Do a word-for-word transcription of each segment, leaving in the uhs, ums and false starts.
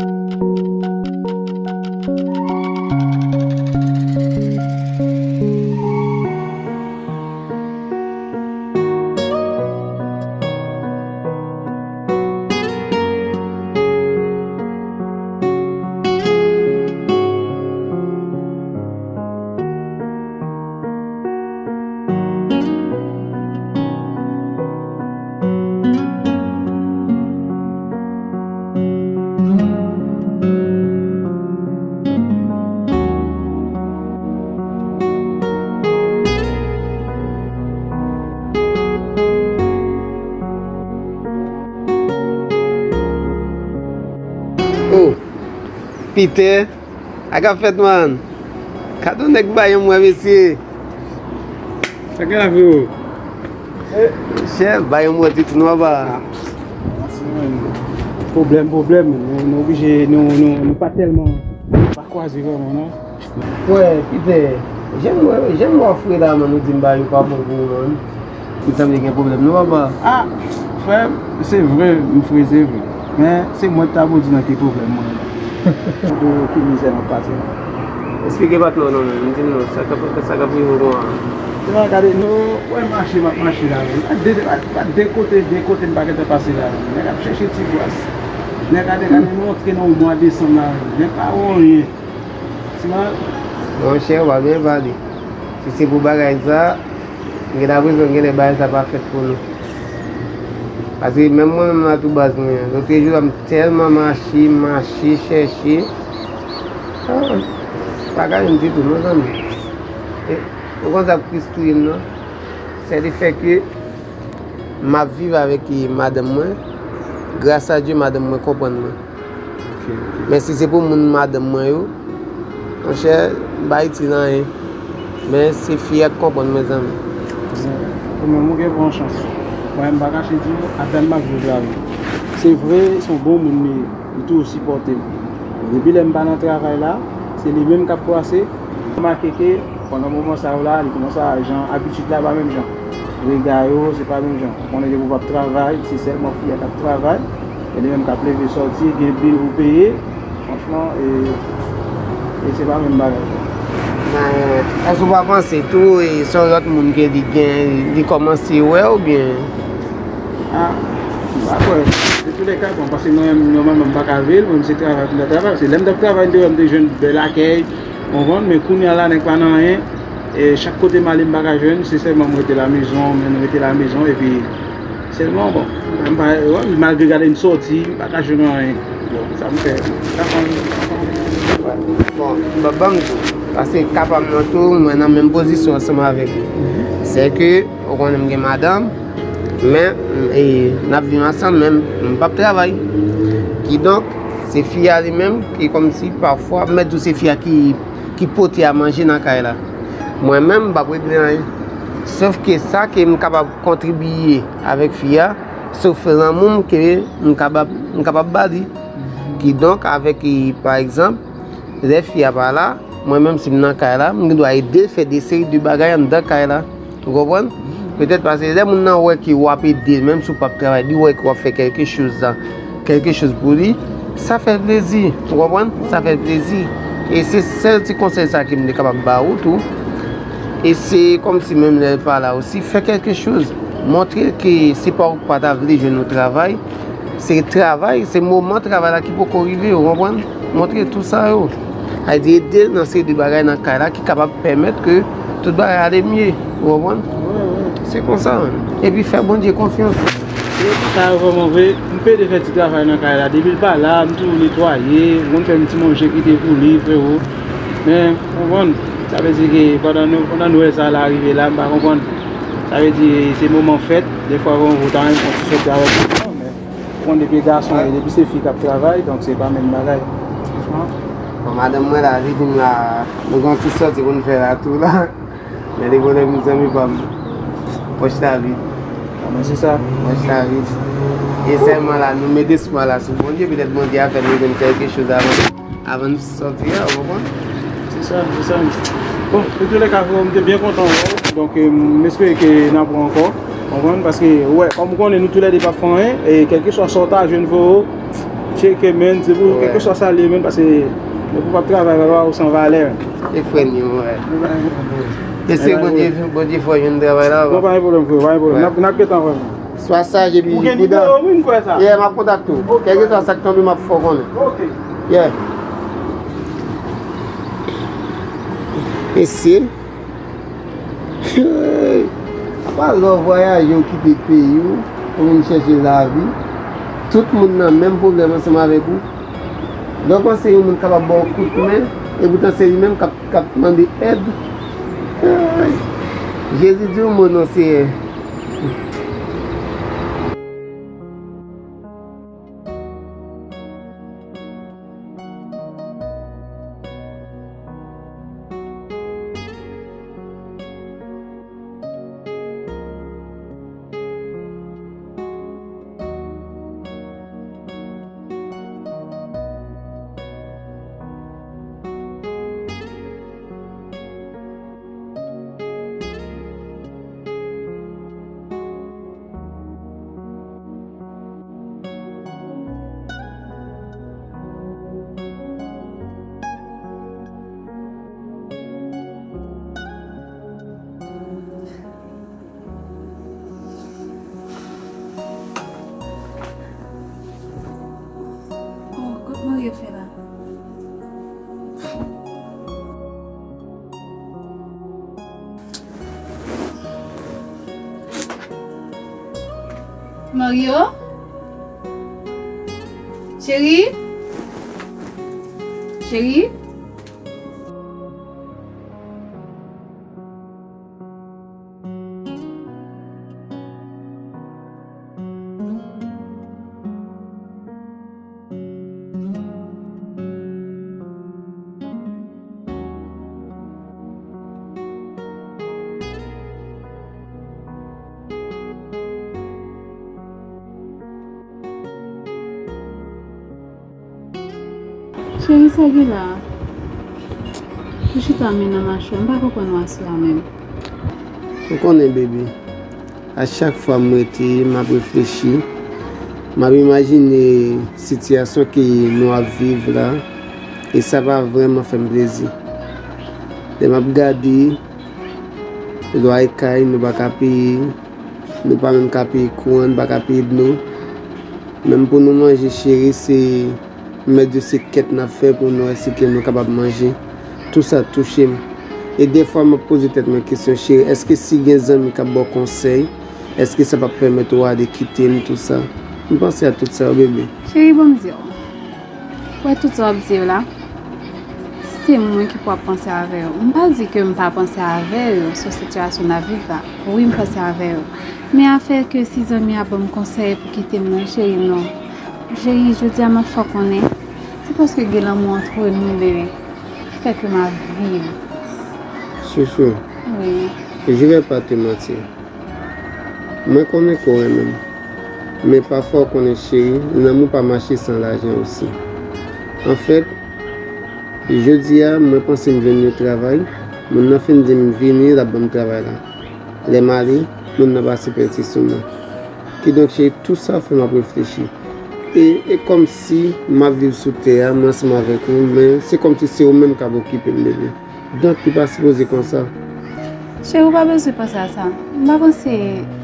Oh, Peter, sa k ap fèt, man? Gade yon nèg bay yon mwen, mesye. Sa k gen la, frero? Chè, bay yon mwen, ti tou nwa ba. Pwoblèm, pwoblèm. Nou, nou oblije, nou, nou, nou pa tèlman, nou pa kwaze vrèman, non. Wè, Peter, jèn mwen, jèn mwen ofri la, man, ou di m ba yo pa bon pou ou, man. M sanble gen pwoblèm, non, papa? Ah, frè, se vre, m fre, se vre. Men, se mwen k ta pou di nan ki pwoblèm mwen ye. Ki mizè m ap pase la. Eksplike patnè w non, men, m di m non, sa k ap, sa k ap rive w kon an. Gade, nou wè mache m ap mache la, men. Pa de, pa, pa de kote, de kote m pa gentan pase la, men. Nèg ap chèche ti gwas. Nèg gade, gade, nou antre nan mwa desanm la, men. Nèg pa wè anyen. Ti mal. Monchè, w pa byen pale. Si se pou bagay sa, m gen enpresyon genlè bagay sa pa fèt pou nou. Paske menm mwen menm la tou baz mwen, lotrejou la m tèlman mache, mache, chèche. Ah, pa ka jwenn ditou non zanmi. E, ou konn sa k plis touye m nan? Se le fè ke m ap viv avèk, e, madanm mwen. Gras a Dye, madanm mwen konprann mwen. Ok, ok. Men si se pou moun madanm mwen yo, monchè, m pa itil anyen. Men se fi a k konprann mwen, zanmi. Ou menm, ou gen bon chans. Mwen, m pa kache di w, atè m ap viv la, wi. Se vre, se yon bon moun li ye. Li toujou sipòte m. Depi lè m pa nan travay la, se li menm k ap brase. Remake ke pandan moman sa yo la, li kòmanse a jan abitid la pa menm jan. Rega yo, se pa menm jan. Ou konnen depi w p ap travay, se sèlman fi a k ap travay. E li menm k ap leve sòti, gen bil pou peye. Franchman, e, e se pa menm bagay. Men, èske w pa panse tou, e, se yon lòt moun ke li gen, li kòmanse wè oubyen? Ah, m pa kwè. De tou lè ka, bon, paske mwen menm, nòmalman, m pa ka veye l, mwen, se travay pou m ta travay. Se lè m t ap travay, m te wè m te jwenn bèl akèy, w konprann? Men kounye a la, nèg pa nan anyen. E chak kote m ale, m pa ka jwenn, se sèlman m rete lamezon, m rete lamezon, epi sèlman, bon, m pa, malgre gade m sòti, m pa ka jwenn anyen. Bon, sa m fè, m pa konn. Bon, ban, ban m di w, paske ka pa m nan tou, mwen nan menm pozisyon ansanm avèk ou. Se ke, ou konnen m gen madanm, men, e, n ap viv ansanm, men m p ap travay. Kidonk, se fi a li menm ki kòmsi pafwa, m mèt di w se fi a ki, ki pote a manje nan kay la. Mwen menm, m p ap regle anyen. Sòf ke sa ke m kapab kontribiye avèk fi a, sòf lanmou m ke m kapab, m kapab ba li. Kidonk, avèk, e, pa egzanp, lè fi a pa la, mwen menm, si m nan kay la, m gen dwa ede l fè de seri de bagay anndan kay la. Ou konprann? Petèt paske lè moun nan wè ke w ap ede l, menm si w p ap travay, li wè ke w ap fè kèlke choz la, kèlke choz pou li, sa fè l plezi. Ou konprann? Sa fè l plezi. E se sèl ti konsèy sa ke m te kapab ba ou tou. E se kòmsi menm lè l pa la osi, fè kèlke choz. Montre l ke se pa ou k pa ta vle jwenn yon travay. Se travay, se moman travay la ki poko rive, ou konprann? Montre tout sa yo. Sa vle di ede l nan seri de bagay nan kay la ki kapab pèmèt ke tout bagay ale mye, ou konprann? Se konsa, menm. Epi fè Bondye konfyans. E sa yo vrèman vre, m pede fè ti travay nan kay la. Depi l pa la, m toujou netwaye, m konn fè m ti manje kite pou li, frero. Men, ou konprann? Sa vle di ke pandan nou, pandan nou wè sa la rive la, m pa konprann. Sa vle di, se moman fèt, defwa, bon, ou ta renmen fè yon ti sòti avèk li, men ou konn depi gason e depi se fi k ap travay, donk se pa menm bagay. Franchman. Bon, madanm mwen la, li vin la, nou gen yon ti sòti pou n fè la tou la. Men li konnen m zanmi pa m. Pòch la vid. Ah, men se sa. Pòch la vid. E sèlman la, nou met espwa la sou Bondye, petèt Bondye a fè nou jwenn kèlke choz avan, avan n sòti a, ou konprann? Se sa, se sa. Bon, de tou lè ka, frero, m te byen kontan wè w. Donk, e, m espere ke n ap wè ankò. Konprann? Paske, ou wè, kòm ou konnen, nou toulède p ap fè anyen, e kèlkeswa sa w ta jwenn, frero, Tcheke, men, se pou kèlkeswa sa l ye, men, paske depi w p ap travay, pa ou san valè. E frè n yo, wè. Mesye, Bondye, Bondye fè w jwenn travay la. Non, pa gen pwoblèm, frè, pa gen pwoblèm. N ap, n ap gentan wè. Swa saj epi prudan. Ou gen nimewo m, m kwè sa. Yeah, m ap kontakte w. Kèlkeswa sa k tonbe, m ap fè w konnen. Ok. Yeah. Mesye. Apa lè w vwayaje, w kite peyi w, w vin chèche lavi, tout moun nan menm pwoblèm ansanm avèk ou. Lè w panse yon moun kapab ba w kout men, epoutan se li menm k ap, k ap mande èd. Jezi di yon mo non, Seyè. Oh, kot Mario fè la? Mario? Cheri? Cheri? Cheri, sa gen la? Ou chita men nan machwè, m pa konprann w aswè a menm. Ou konnen, baby, a chak fwa m rete, m ap reflechi, m ap imajine sitiyasyon ke nou ap viv la, e sa pa vrèman fè m plezi. Lè m ap gade, lwa e kay, nou pa ka peye, nou pa menm ka peye kouran, nou pa ka peye dlo. Menm pou nou manje, cheri, se mèt di se kèt n ap fè pou nou wè si ke nou kapab manje. Tou sa touche m. E dèfwa, m ap poze tèt mwen kesyon, cheri, èske si gen zanmi k ap ba w konsèy, èske sa p ap pèmèt ou ale kite m, tou sa? M panse a tout sa yo, bebe. Cheri, ban m di w. Ou wè tout sa w ap di yo la? Se mwen ki pou ap panse avè yo. M pa di ke m pa panse avè yo sou sitiyasyon n ap viv la. Wi, m panse avè yo. Men afè ke si zanmi a ban m konsèy pou kite m nan, cheri, non. Cheri, jodi a m ap fè w konnen, se paske gen lanmou antre nou, bebe, ki fè ke m ap viv. Chouchou, wi. Je vais pas te mentir. Mwen konnen ke w renmen m. Men pafwa w konnen, cheri, lanmou pa mache san lajan osi. Anfèt, jodi a, mwen panse m jwenn yon travay. Moun nan fin di m vini, l ap ban m travay la. Lè m ale, moun nan pase pèti sou mwen. Kidonk, cheri, tou sa fè m ap reflechi. E, e kòmsi m ap viv sou tè a, mwen ansanm avèk ou, men se kòmsi se ou menm k ap okipe m, bebe. Donk, li pa sipoze konsa. Cheri, ou pa bezwen panse a sa. M pa panse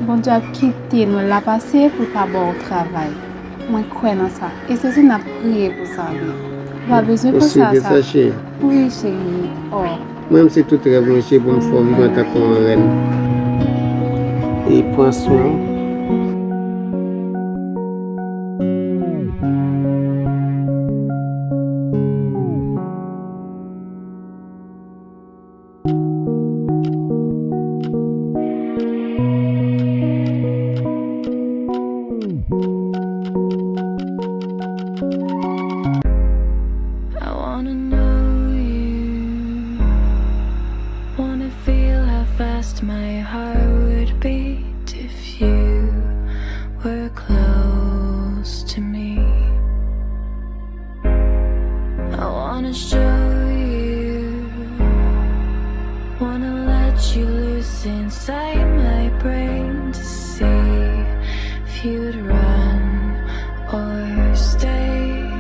Bondye ap kite nou la pase pou l pa ba w travay. Mwen kwè nan sa. E se si n ap priye pou sa, wi. Ou pa bezwen panse a sa. Wi, cheri. Oh. Mwen menm, se tout rèv mwen, cheri, pou m fè w viv antanke yon rèn. E pran swen w. I wanna know you. Wanna feel how fast my heart would beat if you were close to me. I wanna show you, wanna let you loose inside my brain to see if you'd run or stay.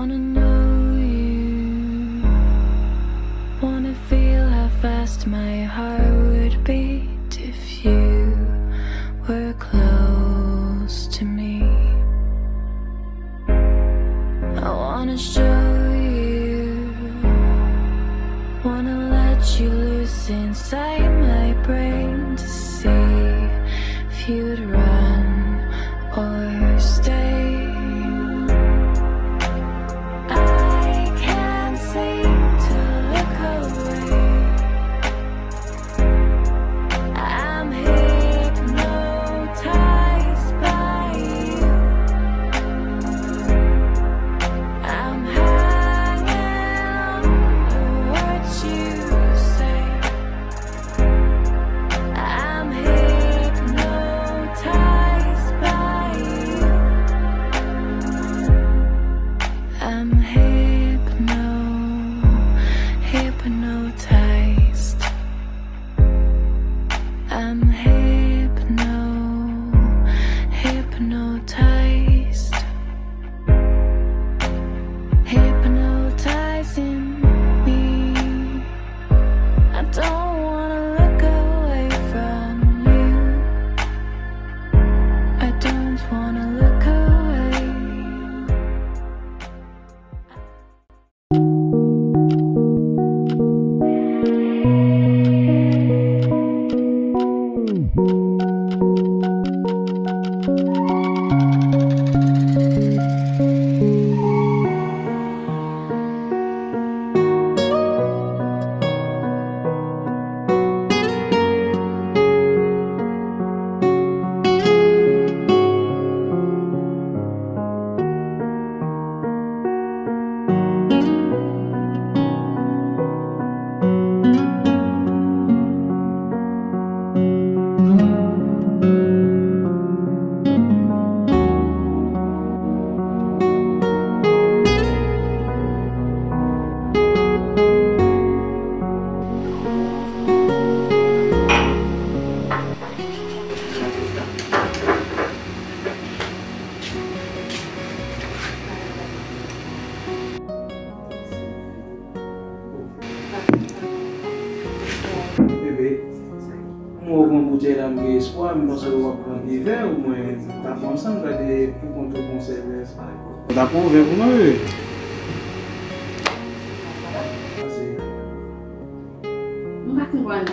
Wanna know you. Wanna feel how fast my heart would beat if you were close to me. I wanna show you. Wanna let you loose inside my brain to see if you'd run or stay. I can't seem to look away. I'm hypnotized by you. I'm hanging on to what you say. I'm hypnotized by you. I'm hypno, hypnotized. I'm hypno, hypnotized. Hypnotizing me. I don't wanna look away from you. I don't wanna look away. Bebe, mwen wè w pran boutèy la, m gen espwa, m panse w ap pran de vè, omwen n ta pran ansanm, gade pou kont ou pran sèvès. Ou ta pran yon vè pou mwen, bebe. M pa konprann.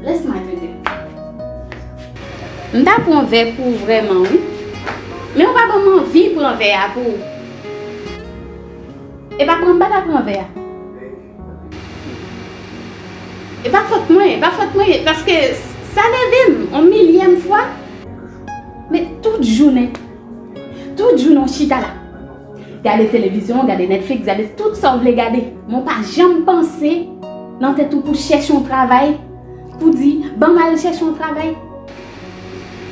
Laisse-moi te dire. M ta pran vè pou ou vrèman, wi. Men ou pa ban m anvi pran vè a pou ou. E pa pran, m pa ta pran vè a. E pa fòt mwen, e pa fòt mwen, paske sa nève m, on milyèm fwa. Men tout jounen, tout jounen w chita la. Gade televizyon, gade Netflix, gade tout sa w vle gade. Men w pa janm panse nan tèt ou pou chèche yon travay, pou di, ban m al chèche yon travay.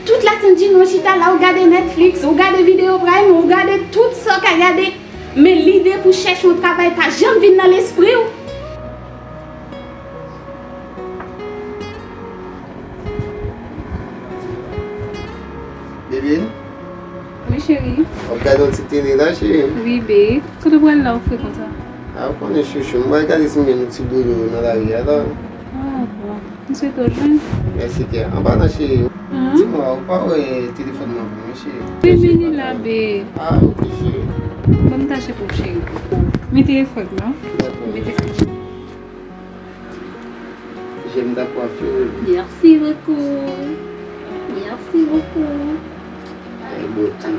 Tout lasent jounen w chita la, ou gade Netflix, ou gade Video Prime, ou gade tout sa w ka gade. Men lide pou chèche yon travay pa janm vin nan lespri w. Bebe? Wi, cheri. W ap gade yon ti tele la, cheri? Wi, be. Kote w pral la, ou fre konsa? A, ou konnen, chouchou. M pral gade si m jwenn yon ti boulot nan lari a la. A, bon. M swete w jwenn. Mèsi, kè. An palan, cheri, di mwen, ou pa wè telefòn mwen pou mwen, cheri? Li vini la, be. A, ok, cheri. Ban m tache pou w, cheri. Mete efòt, non? Dakò. Mete. J'aime ta coiffure. Merci beaucoup. Merci beaucoup. Ay, bon tan.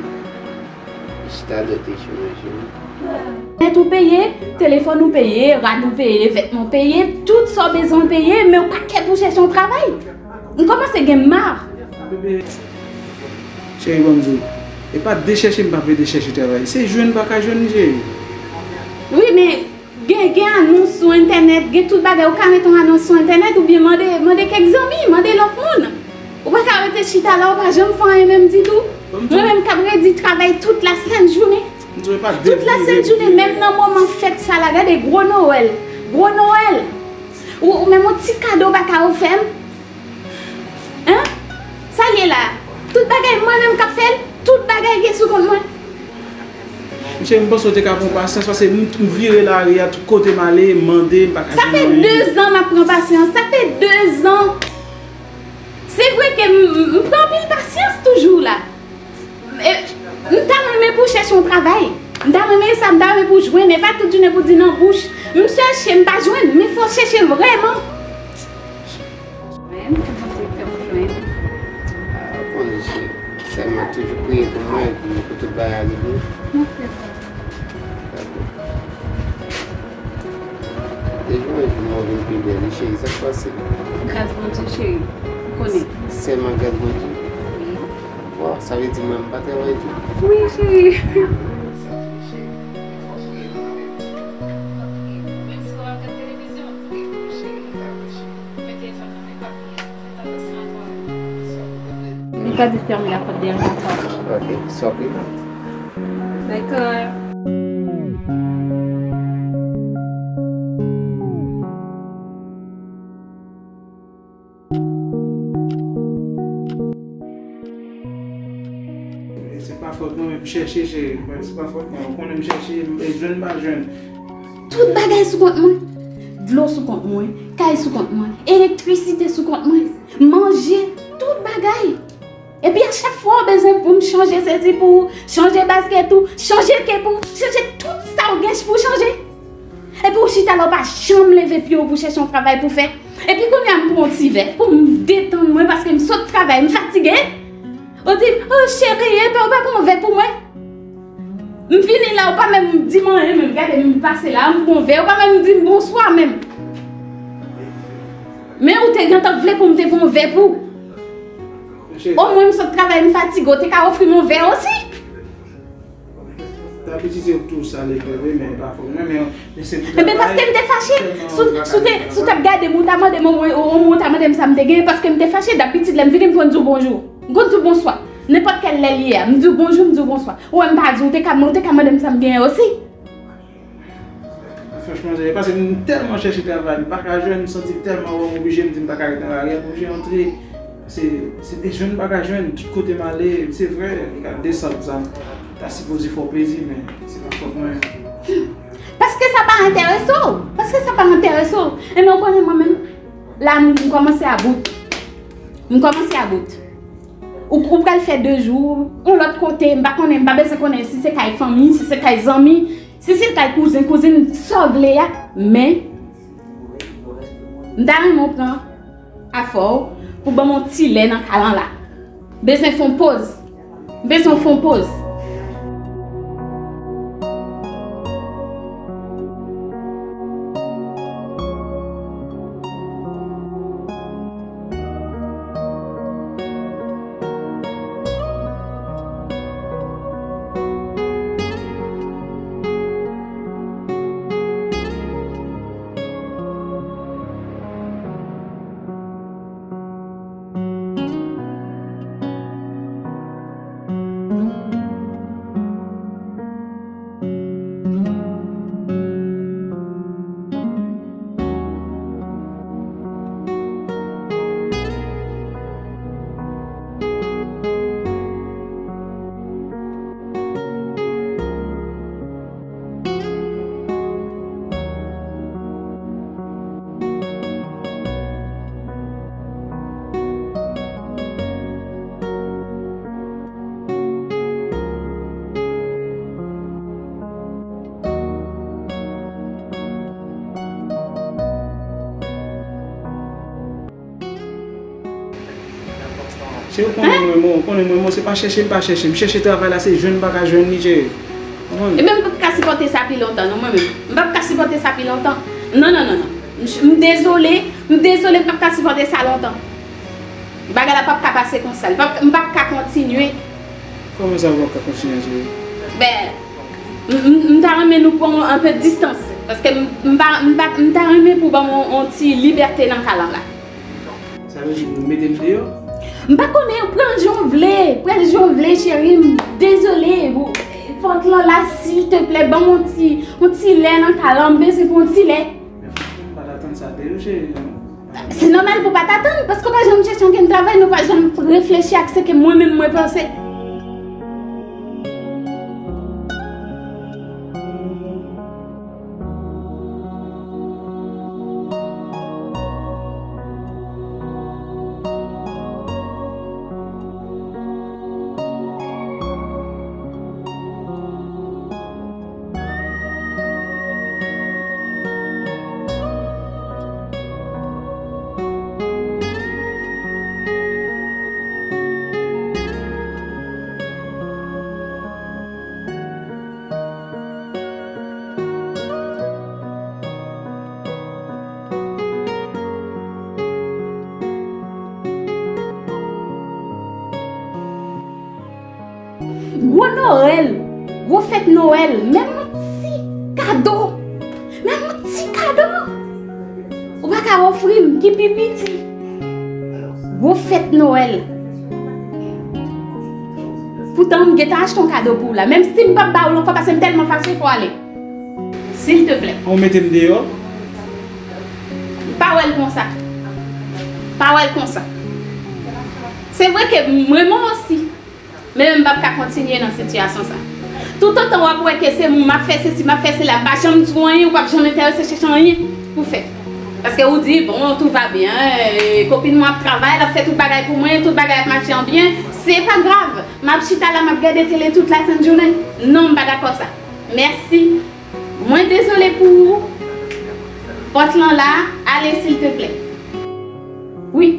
Chita lè te chou manje. Nèt ou peye, telefòn ou peye, rad ou peye, vètman ou peye, tout sa w bezwen peye, men ou pa kè pou chèche yon travay. M kòmanse gen ma. Cheri, ban m di w, e pa de chèche m pa vle de chèche travay. Se jwenn m pa ka jwenn li, cheri. Wi, men gen, gen anons sou entènèt, gen tout bagay. Ou ka mete yon anons sou entènèt oubyen mande, mande kèk zanmi, mande lòt moun. Ou pa ka rete chita la, ou pa janm fè anyen menm ditou. Mwen menm k ap redi travay tout lasent jounen. Tout lasent jounen, menm nan moman fèt sa la, gade gwo Nwèl, gwo Nwèl. Ou, ou menm yon ti kado ou pa ka ofè m. Hein? Sa l ye la? Tout bagay mwen menm k ap fè l? Tout bagay gen sou kont mwen? Cheri, m panse w te ka pran pasyans, paske m, m vire lari a, tout kote m ale, m mande, m pa ka jwenn anyen. Sa fè dezan m ap pran pasyans. Sa fè dezan. Se vre ke m, m, m pran anpil pasyans toujou la. E, m ta renmen pou w chèche yon travay. M ta renmen sa, m ta renmen pou w jwenn. E pa tout jounen pou w di nan bouch. M chèche, m pa jwenn. Men fò w chèche vrèman. Menm, pou Bondye fè w jwenn. Ah, bon, je, sèlman toujou priye pou mwen, pou, pou tout bagay rive. M ap fè sa. Dakò. Te jwenn yon jou mwen vin pi bèl, cheri, sa k pase? Gras Bondye, cheri. Ou konnen. Sèlman gras Bondye? Wi. Bon, sa vle di mwen m pa travay tou? Wi, cheri. Menm si w ap gade televizyon. Li pa di fèmen lapòt dèyè l ankò. Ok, sorry. Dakò. Se pa fòt mwen, men m chèche, cheri. Se pa fòt mwen. Ou konnen m chèche, m jwenn, m pa jwenn. Tout bagay sou kont mwen. Dlo sou kont mwen, kay sou kont mwen, elektrisite sou kont mwen, manje, tout bagay. Epi a chak fwa w bezwen pou m chanje sesi pou ou, chanje baskèt ou, chanje kep ou, chanje tout sa w gen pou w chanje. Epi w chita la, w pa janm leve pye w pou chèche yon travay pou fè. Epi kounye a m pran yon ti vè pou m detann mwen paske m sot travay, m fatige. Ou di, "Oh, cheri, epa ou pa pran vè pou mwen?" M vini la, ou pa menm di m anyen, menm gade m pase la, m pran vè, ou pa menm di m bonswa menm. Men ou te gentan vle pou m te pran vè pou ou. Omwen m sot travay, m fatige, ou te ka ofri m yon vè osi. Dabitid se tou sa li fè vre, men pa fò mwen, men, men se pou travay. Enben, paske m te fache. Si w, si w te, si w t ap gade m, ou ta mande m omwen, omwen ou ta mande m sa m te genyen, paske m te fache. Dabitid, lè m vini, m konn di w bonjou. M konn di w bonswa. Nenpòt kèl lè l ye a, m di w bonjou, m di w bonswa. Ou wè m pa di w, ou te ka, ou te ka mande m sa m genyen osi. Franchman, se paske m tèlman chèche travay, m pa ka jwenn, m santi m tèlman wè m oblije, m di m pa ka ret nan lari a, m oblije antre. Se, se te jwenn m pa ka jwenn, tout kote m ale, se vre, gade desann sa. Ta sipoze fè w plezi, men se pa fòt mwen. Paske sa pa enterese w. Paske sa pa enterese w. Enben, ou konnen mwen menm, la, m, m kòmanse about. M kòmanse about. Ou, ou pral fè de jou, yon lòt kote, m pa konnen, m pa bezwen konnen si se kay fanmi, si se kay zanmi, si se kay kouzen, kouzin, sa w vle a, men m ta renmen w pran afè w pou ban m yon ti lè nan kay lan la. Bezwen fè yon poz. Bezwen fè yon poz. Cheri, ou konnen mwen, mwen, ou konnen mwen, mwen, se pa chèche m pa chèche. M chèche travay la, se jwenn m pa ka jwenn li, cheri. Konprann? Ebyen, m p ap ka sipòte sa pi lontan, non, mwen menm. M p ap ka sipòte sa pi lontan. Non, non, non, non. M, m dezole, m dezole, m p ap ka sipòte sa lontan. Bagay la p ap ka pase konsa. L p ap, m p ap ka kontinye. Kòman sa, ou p ap ka kontinye, cheri? Ben, m, m, m ta renmen nou pran yon, yon pe distans. Paske m, m pa, m pa, m ta renmen pou ban m yon, yon ti libète nan kay lan la. Sa vle di pou mete m deyò? M pa konnen, pran jan w vle, pran jan w vle, cheri, m dezole. Pòt lan la, silteplè, ban m yon ti, yon ti lè nan kay lan, m bezwen pou yon ti lè. Men franchman, m pa t atann sa de ou, cheri. Se nòmal pou w pa t atann, paske w pa janm chèche okenn travay, nou pa janm reflechi ak sa ke mwen menm mwen panse. Gwo Nwèl, gwo fèt Nwèl, menm yon ti kado, menm yon ti kado ou pa ka ofri m ki pi piti. Gwo fèt Nwèl. Poutan m gentan achte yon kado pou w la. Menm si m p ap ba w l ankò, paske m tèlman fache, fò w ale. Silteplè. Ou mete m deyò? Pa wè l konsa. Pa wè l konsa. Se vre ke m renmen w osi. Men m p ap ka kontinye nan sitiyasyon sa. Toutotan w ap wè ke se m ap fè sesi, m ap fè sela, m pa janm di w anyen, ou p ap janm enterese chèche anyen pou fè. Paske ou di, bon, tout va bien, eh, kopin mwen ap travay, l ap fè tout bagay pou mwen, tout bagay ap mache an byen, se pa grav. M ap chita la, m ap gade tele tout lasent jounen. Non, m pa dakò sa. Mèsi. Mwen dezole pou ou. Pòt lan la, ale silteplè. Wi.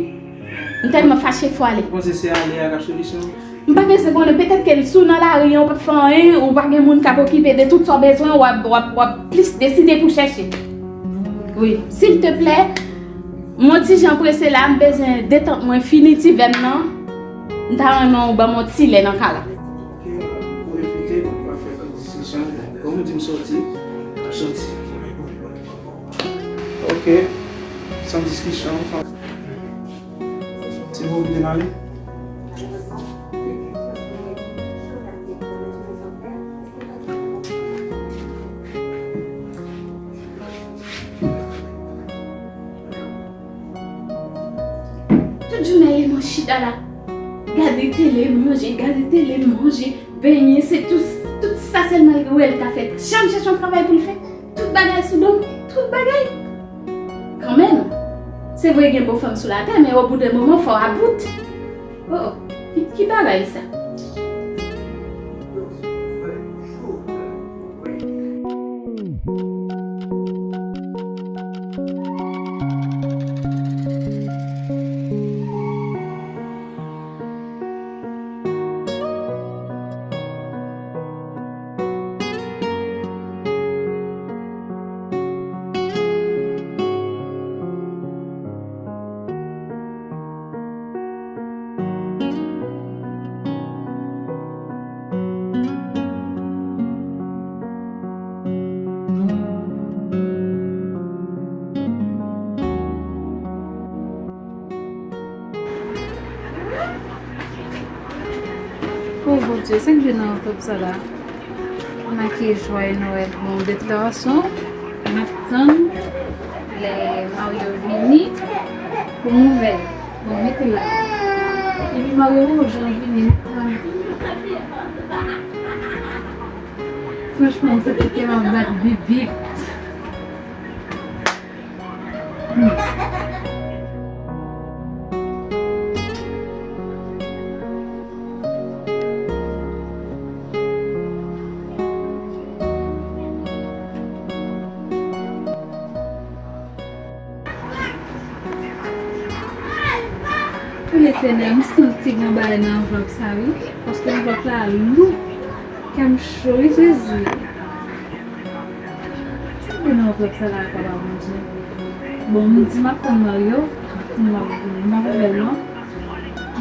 M tèlman fache, fò ale. Ou panse se ale a k ap solisyon? M pa bezwen konnen, petèt ke si w nan lari an, ou p ap fè anyen, ou pa gen moun k ap okipe de tout sa w bezwen, w ap, w ap, w ap plis deside pou chèche. Wi, silteplè, m on ti jan prese la, m bezwen detant mwen fini ti vè m nan. M ta renmen w ban m on ti lè nan ka la. Ok, pou repete, pou pa fè diskisyon, kòm ou di m sòti, m ap sòti. Ok, san diskisyon, san... Se bon, ou kite m ale? Tout jounen li mwen chita la. Gade tele, manje, gade tele, manje, benyen, se tout, tout sa sèlman li wè l ka fè. Janm chèche yon travay pou l fè. Tout bagay sou do m, tout bagay. Kanmenm, se vre gen bon fanm sou latè, men au bout d'un moment, fò w about. Oh, ki, ki bagay sa? O Bondye, sa k gen nan anvlòp sa la? Make jwaye Nwèl. Bon, de toute façon, m ap tann lè Mario vini pou nouvèl. Bon, mete la. Epi Mario, o, jan vini. Franchman, m santi kè m ap bat bip bip. O Letènèl, m santi gen bagay nan anvlòp sa, wi. Paske anvlòp la lou. Kè m cho, wi, Jezi. Sa gen nan anvlòp sa la, papa Bondye? Bon, m di m ap tann Mario, m ap, m ap ouvè l non.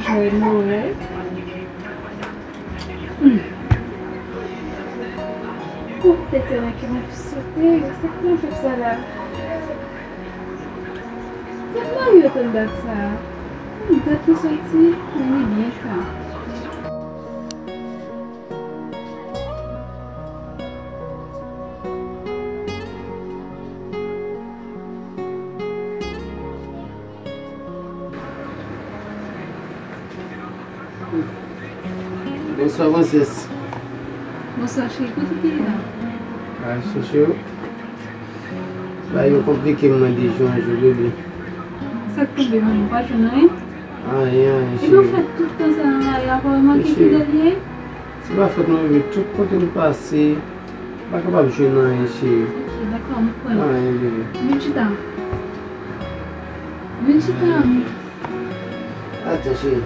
Jwaye Nwèl. Hmm. Ou, tete nan kè m ap sote, sa k nan anvlòp sa la? Sa Mario tann dat sa? Hmm, dat li soti, men li byen tan. Bonswa, princesse. Bonswa, cheri. Kote w te ye la? Al chèche w. Bagay yo konplike, m mande jou an jou, bebe. Sa k tonbe, manmi? Ou pa jwenn anyen? Anyen, anyen, cheri. Epi w fè tout tan sa nan lari a, pa manke ki dènye? Se pa fòt mwen, bebe. Tout kote m pase, m pa kapab jwenn anyen, cheri. Ok, dakò, m konprann. Anyen, bebe. Vin chita. Vin chita. Atann, cheri.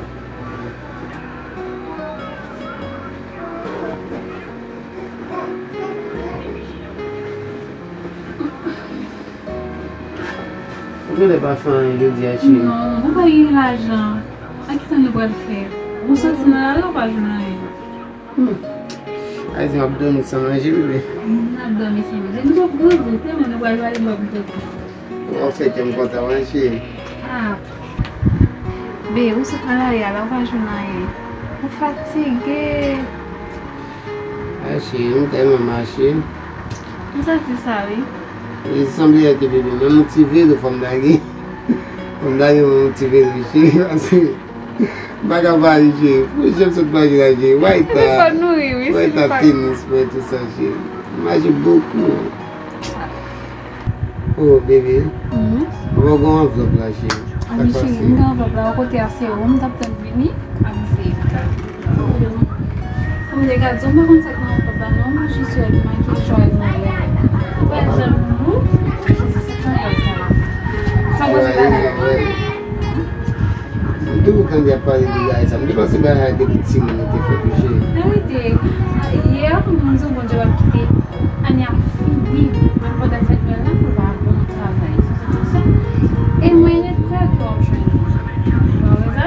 Ou genlè pa fè anyen jodi a, cheri. Non, nou pa gen lajan. A kisa nou pral fè? Ou soti nan lari, ou pa jwenn anyen. Ay, di m ap dòmi san manje, bebe. M ap dòmi san manje. Nou pap grangou, tèlman nou pral pale, m pap grangou. Ou ap fè kè m kontan, wi, cheri. Ah. Be, ou sot nan lari a la, ou pa jwenn anyen. Ou fatige. Ay, cheri, m tèlman mache. M santi sa, wi. Li sanble ke bebe, menm yon ti velo fò m lage. Fò m lage yon ti velo, cheri, paske m pa ka pale, cheri. Pou jan m sot manje la, cheri. Why ta, why ta tenis mwen, tout sa, cheri. M mache bokou. Oh, bebe. Mhm. Mwen gen yon anvlòp la, cheri. Sa k pase? M gen anvlòp la, kote a se ou m t ap tann vini. Amze. Pou m te gade, m pa konn sa k nan anvlòp la, non. Mwen jis wè makiyaj ou a. Ou wè jan m lou? Jezi, se pa vre sa. Sa w panse bagay la? M toujou tande y ap pale de bagay sa. M te panse bagay te pou timoun yo te fè touche. Arete. Yè, m di w Bondye p ap kite ane a fini. Menm pandan fèt Nwèl la, pou l pa bon travay. Se tout sa. E mwen ret kwè ke w ap jwenn li. Pa vre sa?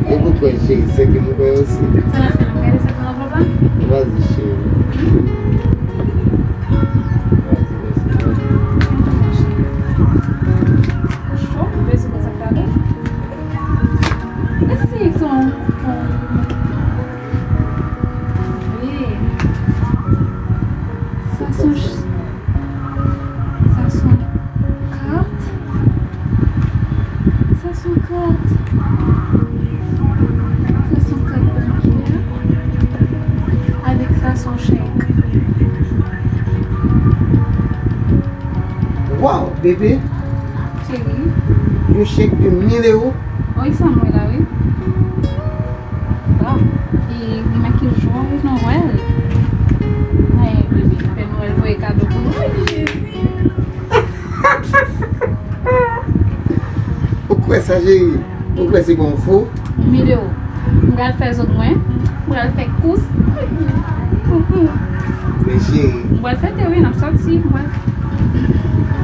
E pou kwè, cheri, se ke m kwè osi. Sa n ap fè, n ap gade sa k nan anvlòp la? Vas-y, cheri. Cho, bezwen konn sa k ta gen. Esi, son, son. Wi. Sa son ch-, sa son kat. Sa son kat. Sa son kat bankyè. Avèk sa son chèk. Waw, bebe. Cheri. Yon chèk de mil ewo. Wi, sa m wè la, wi. Bon, e makiyaj ou a Nwèl. Ay, bebe, Pè Nwèl voye kado pou nou. Wi, Jezi. Ou kwè sa, cheri? Ou kwè se pa yon fo? Mil ewo. M pral fè zot mwen. M pral fè kous. Men cheri. M pral fete, wi, n ap sòti. M pral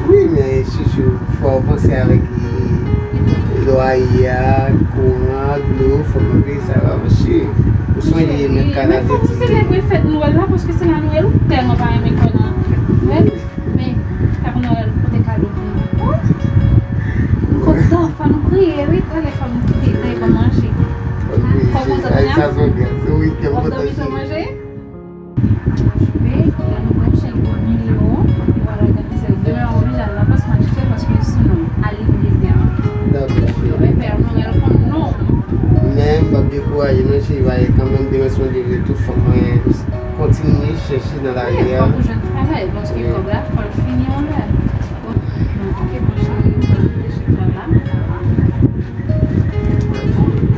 Wi, men chouchou, fò w panse avèk lwaye a, kouran, dlo, fò w peye sa yo avan, cheri. Ou sonje menm kanal de ti. Men fò nou selebre fèt Nwèl la, paske se la Nwèl, ou tèlman pa renmen kwè nan Nwèl. Men, Pè Nwèl pote kado pou nou. Kontan, fò nou priye, wi, talè fò nou priye, talè fò manje. Fò kontan, sa son gras, wi, kè m kontan. Okipe, lè nou pran chèk pou mil ewo, nou pral òganize l. Demen, w oblije al nan plas majistra paske se non, Aline Désir. Dakò, cheri. Yo bay Pè Nwèl konn non. Men, m p ap dekouraje non, cheri, va ye kanmenm, demen se yon leve tou, fòk mwen kontinye chèche nan lari a. Fòk ou jwenn travay, paske kòb la, fò l fini yon lè. Ok, mon chéri, ou pral reflechi pou la.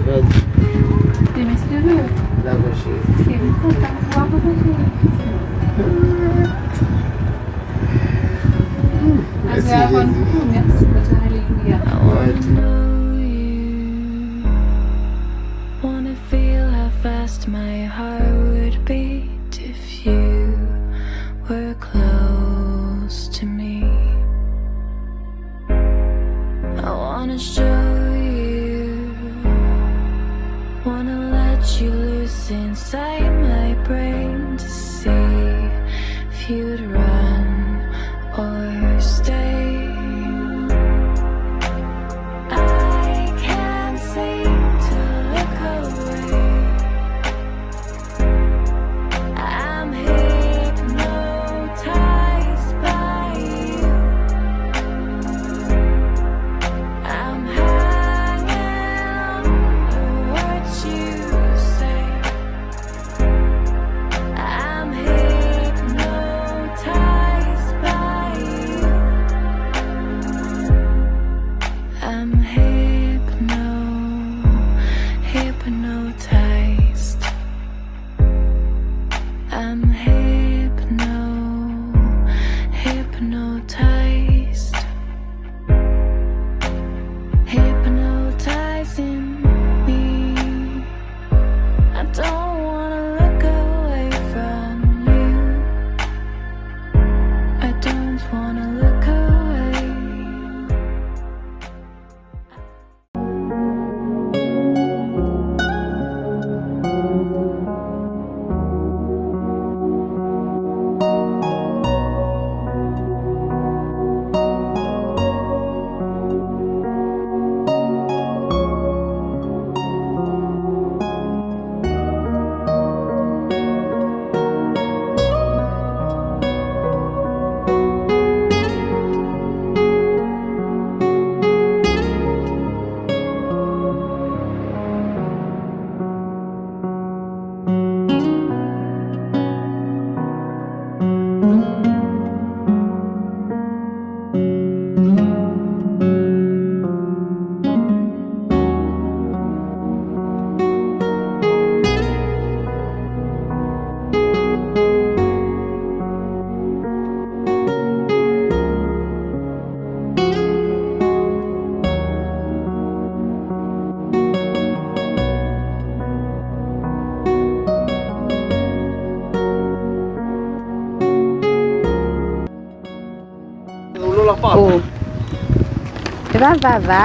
Vas-y. Demen, si Dye vle. Dakò, cheri. Ok, m kontan pou ou, papa, cheri. Mèsi, Jezi. Mèsi, Bondye, alelouya. I wanna know you, wanna feel how fast my heart would beat if you were close to me. I wanna show you, wanna let you loose inside my brain to see if you'd run or stay. I can't seem to look away. I'm hypnotized by you. I'm hanging on to what you say. Oh. Epa Vava.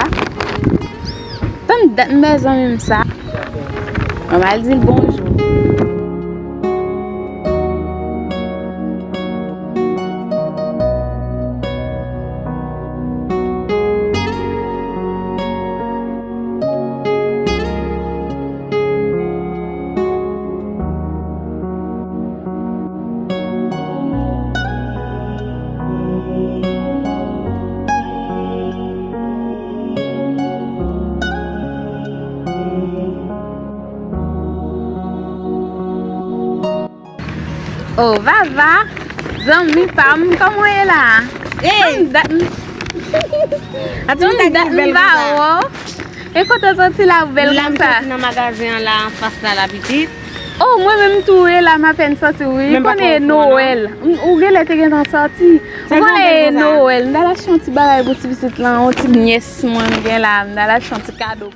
Tann dat m wè zanmi m sa. Mwen al di l bonjou. Oh, Vava, zanmi pa m, kòman w ye la? Hey! Tann dat m, tann dat m pa wè w. E kote w soti la, ou bèl konsa? La m soti nan magazen an la, anfas la, la pitit. Oh, mwen menm tou, e la m apèn soti, wi. Ou konnen e Nowèl. Ou genlè te gentan soti. Ou konnen e Nowèl. M t al achte yon ti bagay pou ti pitit lan, yon ti nyès mwen m gen la. M t al achte yon ti kado.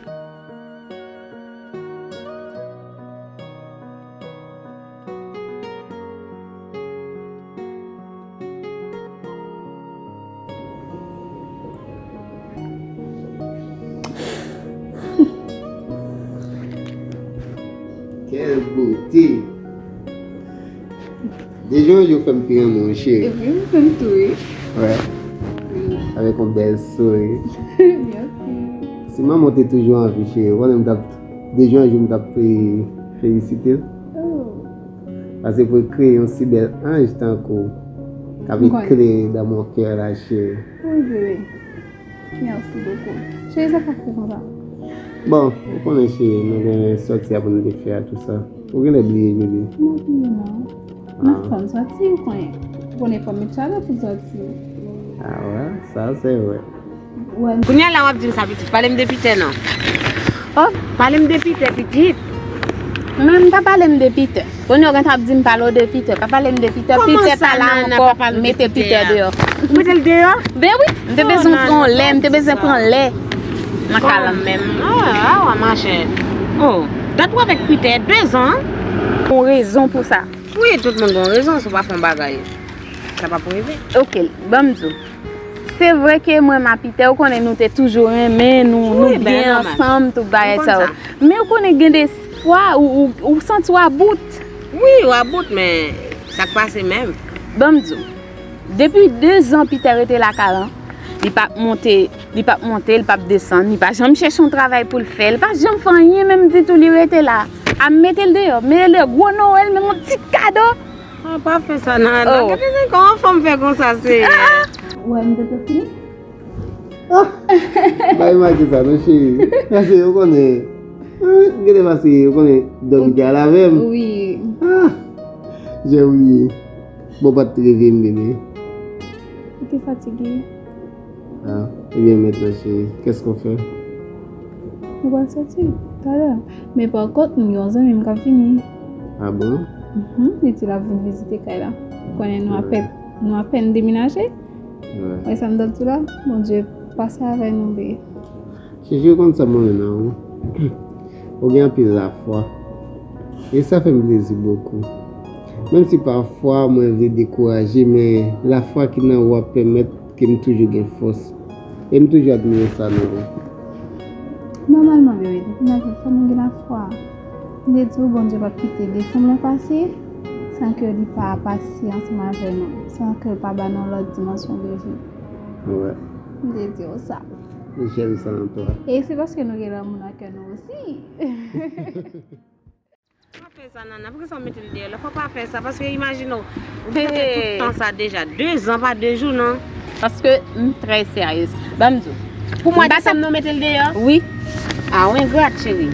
Quelle beauté! Dejan yo fè m pi renmen w, cheri. Epi, ou fè m tou, wi. Wè. Wi. Avèk yon bèl souri. Mèsi. Si manman w te toujou an vi, cheri, ou konnen m t ap, dejan jou m t ap, eh, felisite l. Oh. Paske pou l kreye yon si bèl anj tankou w, k ap eklere dans mon cœur la, cheri. Wi, bebe. Merci beaucoup. Cheri, sa k ap fè konsa? Bon, ou konnen, cheri, nou gen sòti a pou nou te fè a, tou sa. Ou genlè bliye, bebe. M pa bliye, non. M ap fè n sòti, ou konnen. Ou konnen fò m met chalè pou sòti. Ah wè, sa se vre. Wè. Kounye a la w ap di m sa, pitit. Pale m de Pitè, non. Oh. Pale m de Pitè, pitit. Men m pa pale m de Pitè. Kounye a w gentan ap di m pale w de Pitè. Pa pale m de Pitè. Pitè pa la ankò. Mete Pitè deyò. Ou mete l deyò? Ben wi, m te bezwen pran lè, m te bezwen pran lè nan kay la menm. Ah, ah, machè. Oh, dat ou avèk Pitè, de zan. Yon rezon pou sa. Wi, tout moun gen yon rezon, si w pa fè yon bagay, sa p ap rive. Ok, ban m di w. Se vre ke mwen m a Pitè, ou konnen nou te toujou renmen, nou, nou byen ansanm, tout bagay sa yo. Men ou konnen gen de fwa, ou, ou, ou santi w about. Wi, ou about, men sa k pase menm? Ban m di w. Depi de zan Pitè rete lakay lan, li p ap monte, li p ap monte, li p ap desann, li pa janm chèche yon travay pou l fè, li pa janm fè anyen menm ditou, li rete la. A mete l deyò, mete l deyò, gwo Nowèl, menm yon ti kado. Ah, pa fè sa, Nana. Oh. Gade kòman fanm fè konsa, se. Ah, ah. Wè, m te fini. Ah! Bay mache sa, non, cheri. Pase, ou konnen. Ah, gade pase, ou konnen, dòmi te al avè m. Wi. Ah! J'ai oublié. Bon, pa t reve m, bebe. Ou te fatige. Ah, ebyen, mentnan, cheri, qu'est-ce qu'on fait? Nou pral sòti talè. Men pa kont, nou gen yon zanmi m k ap vini. Ah bon? Mhm, li di l ap vin vizite kay la. Ou konnen nou apèn, nou apèn demenaje. Wè. Wè sa m t ap di w la? Bondye pase avè nou, bebe. Cheri, ou konn sa m renmen nan ou? Ou gen anpil lafwa. E sa fè m plezi bokou. Menm si pafwa mwen vle dekouraje, men lafwa ki nan ou ap pèmèt ke m toujou gen fòs. E m toujou admire sa nan ou. Nòmalman, bebe, depi n ap viv, fò nou gen lafwa. M te di w, Bondye p ap kite desanm lan pase san ke li pa pase ansanm avè nou, san ke l pa ba nou lòt dimansyon de vi. Wè. M te di w sa. Michel Santo. E se paske nou gen lanmou nan kè nou osi. Pa fè sa, Nana. Poukisa w mete l deyò la? Fò pa fè sa, paske imajine w, ou te fè tout tan sa deja. De zan pa de jou, non. Paske m trè seryez. Ban m di w. Pou mwa desanm, nou mete l deyò? Wi. Ah, w engrat, cheri.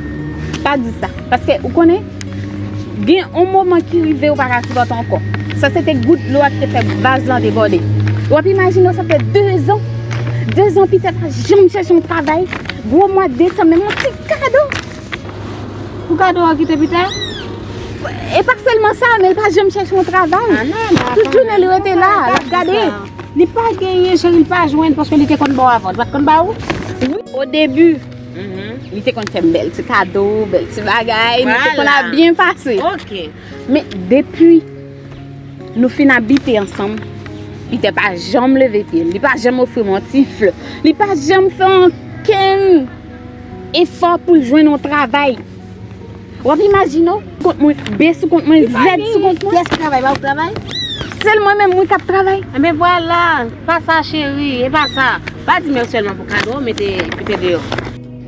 Pa di sa. Paske, ou konnen, gen yon moman ki rive, ou pa ka sipòte ankò. Sa se te gout dlo a ki te fè vaz lan debòde. W ap imajine w, sa fè de zan. De zan Pitè pa janm chèche yon travay. Gwo mwa desanm, menm yon ti kado. Pou kado a kite Pitè? E pa sèlman sa, men l pa janm chèche yon travay. Ah, non, non, tout jounen li rete la, l ap gade. Li pa genyen, cheri, li pa jwenn, paske li te konn ba w avan. Li pa t konn ba ou? Wi, o debi, li te konn fè m bèl ti kado, bèl ti bagay, nou te konn ap byen pase. Ok. Men depi nou fin abite ansanm, Pitè pa janm leve pye l, li pa janm ofri m yon ti flè, li pa janm fè ankenn efò pou l jwenn yon travay. W ap imajine w, kont mwen, B sou kont mwen, Z sou kont mwen. Pyès travay, pa ou travay? Sèl mwen menm, wi, k ap travay. Enben vwala, pa sa cheri, e pa sa. Pa di mèsi sèlman pou kado, mete Pitè deyò.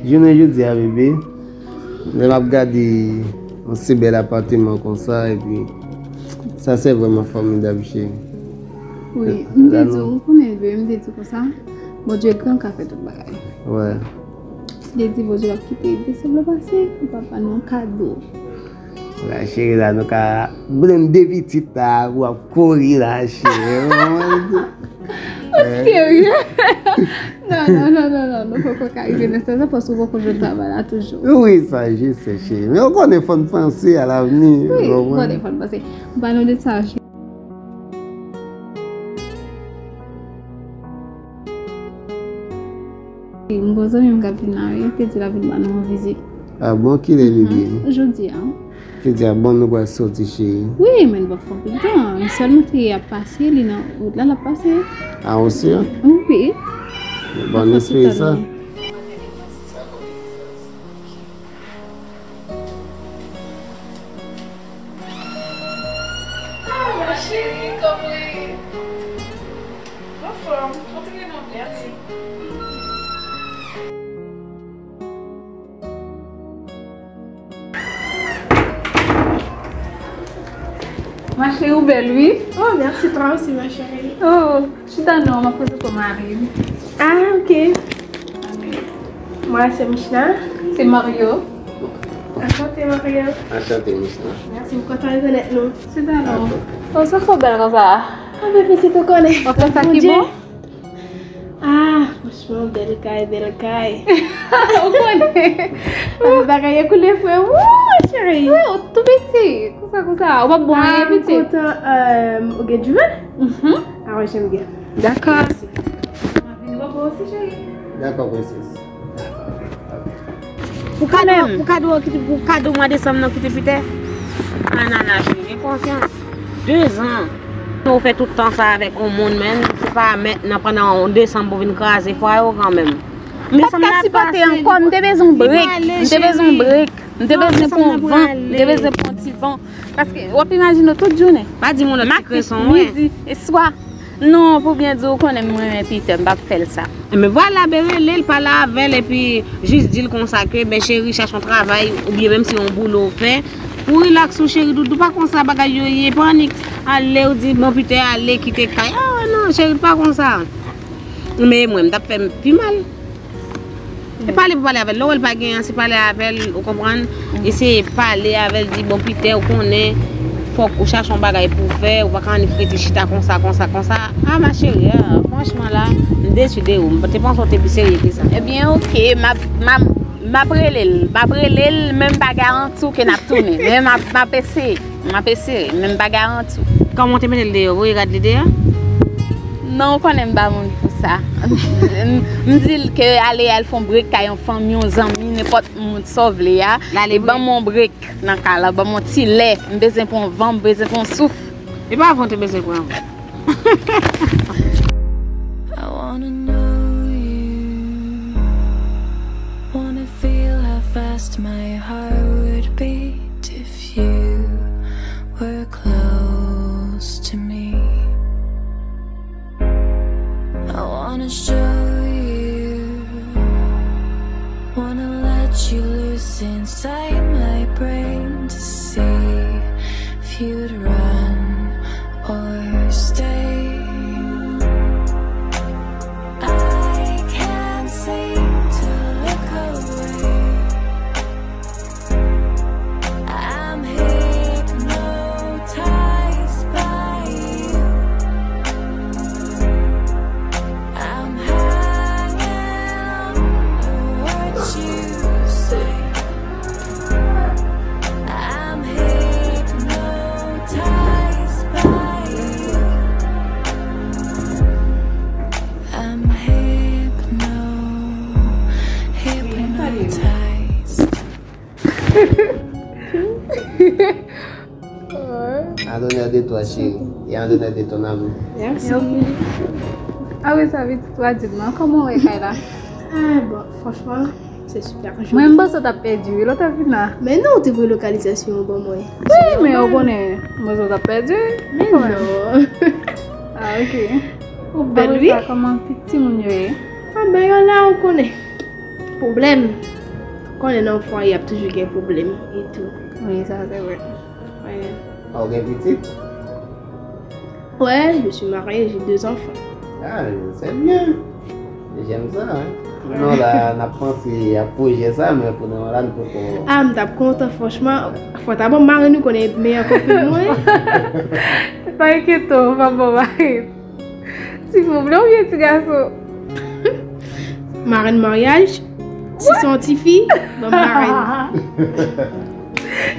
Jounen jodi a, bebe, lè m ap gade yon si bèl apateman konsa, epi sa se vrèman fòmidab, cheri. Wi, m te di w, ou konnen, bebe, m te di w konsa, Bondye gran, l ka fè tout bagay. Wè. Li di Bondye p ap kite desanm nan pase, li p ap ban nou yon kado. La cheri la, nou ka blende pitit la, w ap kouri la, cheri. Ou serye? Non, non, non, non, non, nou poko ka rive nan stad sa, paske ou poko jwenn travay la toujou. Wi, sa jis, cheri. Men ou konnen fò n panse a lavni, wi, ou konprann? Ou konnen fò n panse. Ban nou de sa, cheri. M gon zanmi m k ap vin la, wi. Te di l ap vin ban nou yon vizit. A bon, kilè li vini? Jodi a. Jodi a, bon, nou pral soti, cheri. Wi, men n p ap fè anpil tan. M sèlman te ap pase, li nan wout la, l ap pase. A, ou si? Wi. Bon, n espere sa. Ah, ma chérie, kòman w ye? Anfòm, antre non, mèsi. Ma chérie, ou bèl, wi. Oh, merci, toi aussi, ma chérie. Oh, chita non, m ap prezante w mari m. Ah, ok. Mwen se Michna. Se Mario. Anchante, Mario. Anchante, Michna. Mèsi, m kontan rekonèt nou. Chita non. Oh, sa fè w bèl konsa? Ah, men pitit, ou konnen. W ap fè sa ki bon? Ah, franchman, bèl kay, bèl kay. Ou konnen. Ah, men bagay yo koule, frè. Wou, cheri. Wi, ou tou piti. Konsa, konsa. Ou p ap bon anyen, pitit. Ah, m kontan, euh, ou gen diven? Mhm. Ah, wi, j'aime bien. Dakò. Mèsi. M ap vini bò ou osi, cheri. Dakò, princess. Pou kado, pou kado, pou kado mwa desanm nan kite Pitè? Anana, cheri, gen konsyans. Dezan. Ou fè tout tan sa avèk yon moun, men se pa mentnan pandan yon desanm pou vin kraze fwaye w kanmenm. M pa t ka sipòte ankò, m te bezwen yon brek, m te bezwen yon brek, m te bezwen pran yon van, m te bezwen pran yon ti van. Paske w ap imajine w tout jounen. Pa di m yon lòt ti kreson, wi. Midi e swa. Non, pou byen di w, ou konnen m renmen Pitè, m p ap fè l sa. Enben vwala, ben rele l, pale avè l, epi jis di l konsa ke, ben cheri, chache yon travay, oubyen menm si yon boulo w fè, pou rilaks ou, cheri doudou, pa konsa bagay yo ye, pa annik ale, ou di, bon, Pitè ale, kite kay. Ah, non, cheri, pa konsa. Men mwen, m t ap fè m pi mal. E pale pou pale avè l. Lè w wè l pa gen anyen, se pale avè l, ou konprann? Eseye pale avè l, di, bon, Pitè, ou konnen, fòk ou chache yon bagay pou w fè, ou pa ka annik rete chita konsa, konsa, konsa. Ah, ma chérie, ah, franchman la, m desi de ou. M te panse w te pi serye ke sa. Ebyen, oke, m ap, m ap, m ap rele l. M ap rele l, men m pa garanti w ke n ap tounen. Men m ap, m ap eseye. M ap eseye, men m pa garanti w. Kòman w te mete l deyò? Voye rad li deyò? Non, ou konnen m pa moun pou sa. M, m di l ke ale al fè yon brek kay yon fanmi, yon zanmi, nenpòt moun sa w vle a. L ale ban m yon brek nan kay la, ban m yon ti lè. M bezwen pran yon van, m bezwen pran yon souf. E pa van w te bezwen pran. I wanna know you. Wanna feel how fast my heart would beat if you were close to me. I wanna show you, wanna let you loose inside my brain to see if you'd run or stay. I can't seem to look away. I'm hypnotized by you. I'm hanging on to what you say. I'm hypnotized. L'honneur de toi, chérie, et en l'honneur de ton ami. Merci. Apre sa, pitit, w a di m non, kòman w wè kay la? Ah, bon, franchman, se super. Mwen, m panse w t ap pèdi wi lè w t ap vin la. Men non, ou te voye lokalizasyon an ban mwen. Wi, men ou konnen, m panse w t ap pèdi. Men non. Ah, ok. Ou bèl, wi. Apre sa, kòman pitit timoun yo ye? Ah, ben, yo la, ou konnen. Pwoblèm. Konnen nan fwaye, y ap toujou gen pwoblèm e tou. Wi, sa se vre. Wi. Ah, ou gen pitit? Ouais, je suis mariée, j'ai deux enfants. Ah, c'est bien. J'aime ça, hein. Non, la, n ap panse a pwojè sa, men pou nou la, nou poko. Ah, m t ap kontan, franchman. Fò ta bon mari nou konnen meyè kopin mwen. Pa enkyete w, pa bon mari. Ti fi w vle oubyen ti gason? Marenn maryaj, si se yon ti fi, ban m marenn.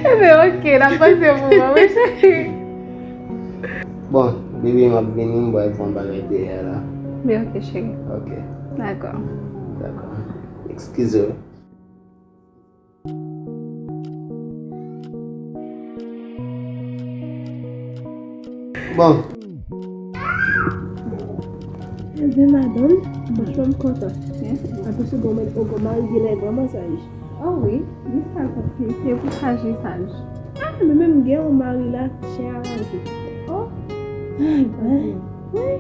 Ebyen, ok, n ap panse pou mwen, wi, cheri. Bon, baby, m ap vini, m pral fè yon bagay dèyè la. Men ok, cheri. Ok, Dakò. dakò. Eskize w. Bon. Ebyen, madanm, franchman, m kontan. Anplis, ou gon mari genlè vrèman saj. Oh wi, li saj anpil, se pou saj li saj. Ah, men menm gen yon mari la, chè a ranje. Oh, Ay, wi.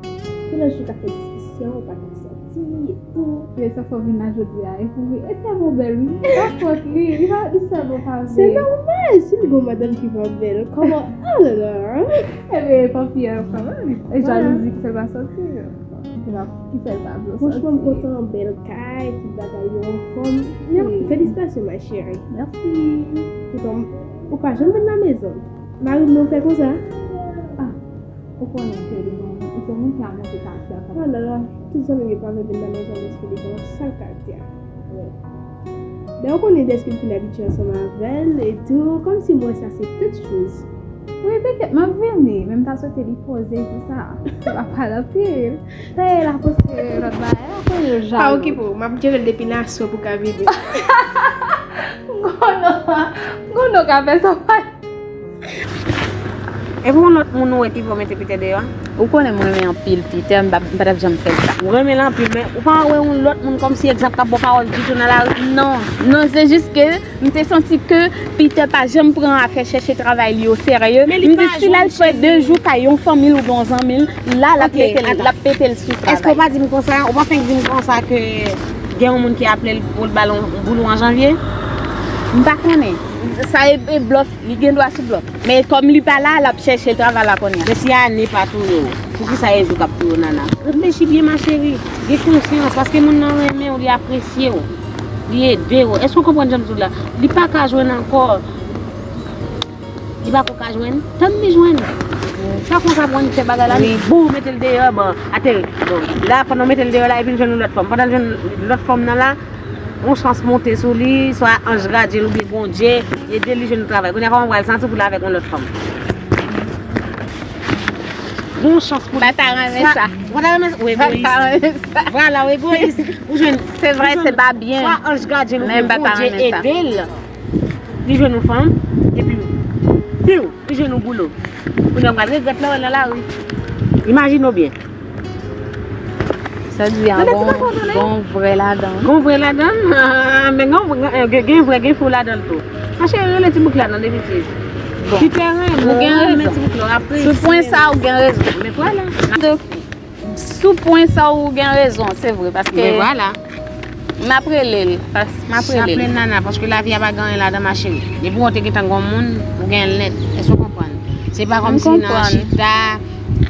Tou lè jou ka fè diskisyon, ou pa ka sòti, e tou. Lè sa fò vin la jodi a, e pou wi, e tèlman bèl, wi. Pa fòt li, li pa, li sèlman pa vle. Se nòmal, si l gon madanm ki pa bèl, kòman, ah la la. Ebyen, e pa fiyèl kanmenm. E jalouzi ki fè l pa sòti. Ki fè l pa vle sòti. Franchman, m kontan, bèl kay, tout bagay yo anfòm. Felisitasyon, ma chérie. Mèsi. Poutan, ou pa janm vin la mezon. Mari m nan fè konsa. Ah, ou konnen ke li gon, li se moun ki a monte karakter. Oh la la, tout zanmi m yo pa vle vin nan mezon dèske li gen yon sal karakter. Men ou konnen dèske m fin abitye ansanm avè l e tou, kòmsi m wè sa se tout choz. Wi, petèt m ap vini, men m ta swete li poze pou sa. Li pa pale anpil. Tèyè la poste lòt bagay, ou konnen yo jalou. Pa okipe w, m ap jere l depi nan aswè pou ka vini. Gono, gono ka fè sa. E pou yon lòt moun ou wè ki vle mete Peter deyò a? Ou konnen mwen renmen anpil Peter, m pa m pa t ap janm fè sa. Ou renmen l anpil, men ou pa wè yon lòt moun kòmsi egzanp k ap ba w pawòl ditou nan lari? Non, non, se jis ke m te santi ke Peter pa janm pran afè chèche travay li o serye. M di si l al fè de jou kay yon fanmi l oubyen yon zanmi l, la l ap pete l, l ap pete l sou travay. Èske ou pa di m konsa, ou pa fenk di m konsa ke gen yon moun ki aple l pou l ba l yon boulou an janvye? M pa konnen. Sa e, e blòf, li gen dwa sou blòf. Men kòm li pa la, l ap chèche travay la kounye a. Men si ane pa touye w, poukisa e jou k ap touye w, Nana? Reflechi byen, ma chérie. Gen konsyans, paske moun nan renmen w, li apresye w, li ede w. Èske w konprann jan m di w la? Li pa ka jwenn ankò. Li pa ko ka jwenn. Tann li jwenn. Sa konsa pou annik fè bagay la, li bon, mete l deyò, bon, ateri. Bon, la, pandan w mete l deyò la, epi l jwenn yon lòt fanm. Pandan l jwenn lòt fanm nan la, yon chans monte sou li, swa anj gadyen l oubyen Bondye, li ede li jwenn yon travay. Kounye a, kòman w pral santi w pou l avèk yon lòt fanm? Bon chans pou li. Pa ta renmen sa. Ou pa ta renmen sa? Ou egoyis. Vwala, ou egoyis. Ou jwenn. Se vre, se pa byen. Swa anj gadyen l oubyen Bondye ede l. Li jwenn yon fanm, epi piw, li jwenn yon boulot. Kounye a, m pral regrèt lè w wè l nan lari. Imajine w byen. Sa di a gon, gon vrè ladan. Gon vrè ladan? Men gon, gen, gen vrè, gen fo ladan l tou. Mache rele ti bouk la nan depi ti. Bon. Ti tèren, ou gen rezon. Sou pwen sa, ou gen rezon. Men vwala. Sou pwen sa ou gen rezon, se vre, paske m ap rele l, m ap rele l. Chaplèn Nana, paske lavi a pa gen anyen ladan, ma chérie. Depi w te gentan gon moun, ou gen l nèt. Èske w konprann? Se pa kòmsi nan chita,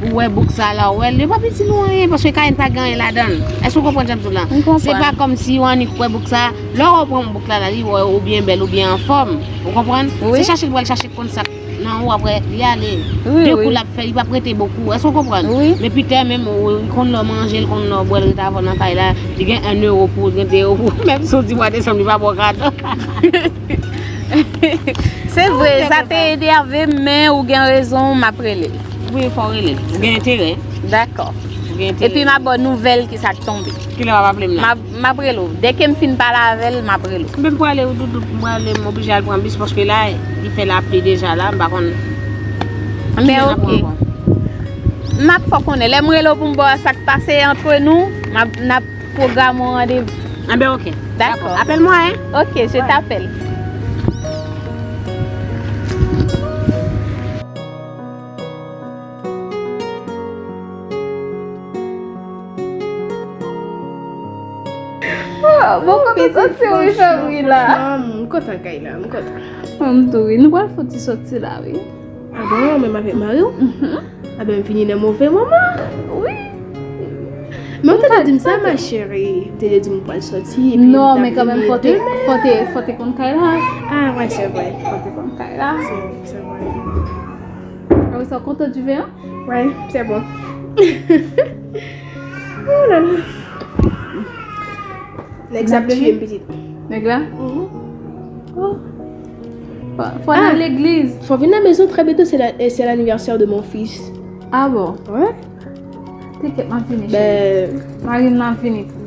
ou wè bouk sa la, ou wè l, yo p ap itil ou anyen, paske kay n pa gen anyen ladan l. Èske w konprann jan m di w la? Se pa kòmsi ou annik wè bouk sa, lè w pran bouk la, la, li wè ou byen bèl, ou byen anfòm. Ou konprann? Se chache l pral chache konn sa k nan ou, apre li ale. De kou l ap fè, li p ap rete bokou. Èske w konprann? Men Peter menm, li konn lè w manje, li konn lè w bwè, l ret avè w nan kay la, li gen en euro pou ou, li gen de euro pou ou. Menm si w di mwa desanm, li pa ba w kado. Se vre, sa te enève m, men ou gen rezon, m ap rele l. Wi, fò w rele l. Ou gen enterè. Dakò. Epi m ap ba w nouvèl kisa k tonbe. Kilè w ap aple m la? M ap rele w. Dèke m fin pale avè l, m ap rele w. M menm prale wi doudou, m prale, m oblije al pran bis paske la, li fè lapli deja la, m pa konn. Men oke. M ap fè w konnen. Lè m rele w pou m ba w sa k pase antre nou, m ap, n ap pwograme yon randevou. Anben, oke. Dakò. Apèl mwen, hein? Ok, je t'appelle. Oh, bon, kòman santi w, Fabri, la? Franchman, m kontan kay la, m kontan. Mwen, m tou, wi. Nou pral fè yon ti soti la, wi. Ah bon, menm avèk mari w? Mhm. Ah ben, m vini nan move moman. Wi. Men ou te dwe di m sa, ma chérie. Ou te dwe di m ou pral soti, epi non, men kanmenm, fò te, fò te, fò te konn kay la. Ah, ouais, c'est vrai. Fò te konn kay la. C'est, c'est vrai. Ah oui, ça compte du vin, hein? Ouais, c'est bon. Oh là là. Nèg sa ap tiye m, pitit. Nèg la? Mhm. Oh. Fò, fò n al legliz. Fò vin nan mezon trè byento, se la, se l'anniversaire de mon fils. Ah bon? Ouais. Tèt, m ap vini, cheri. Ben, mari m nan vini tou.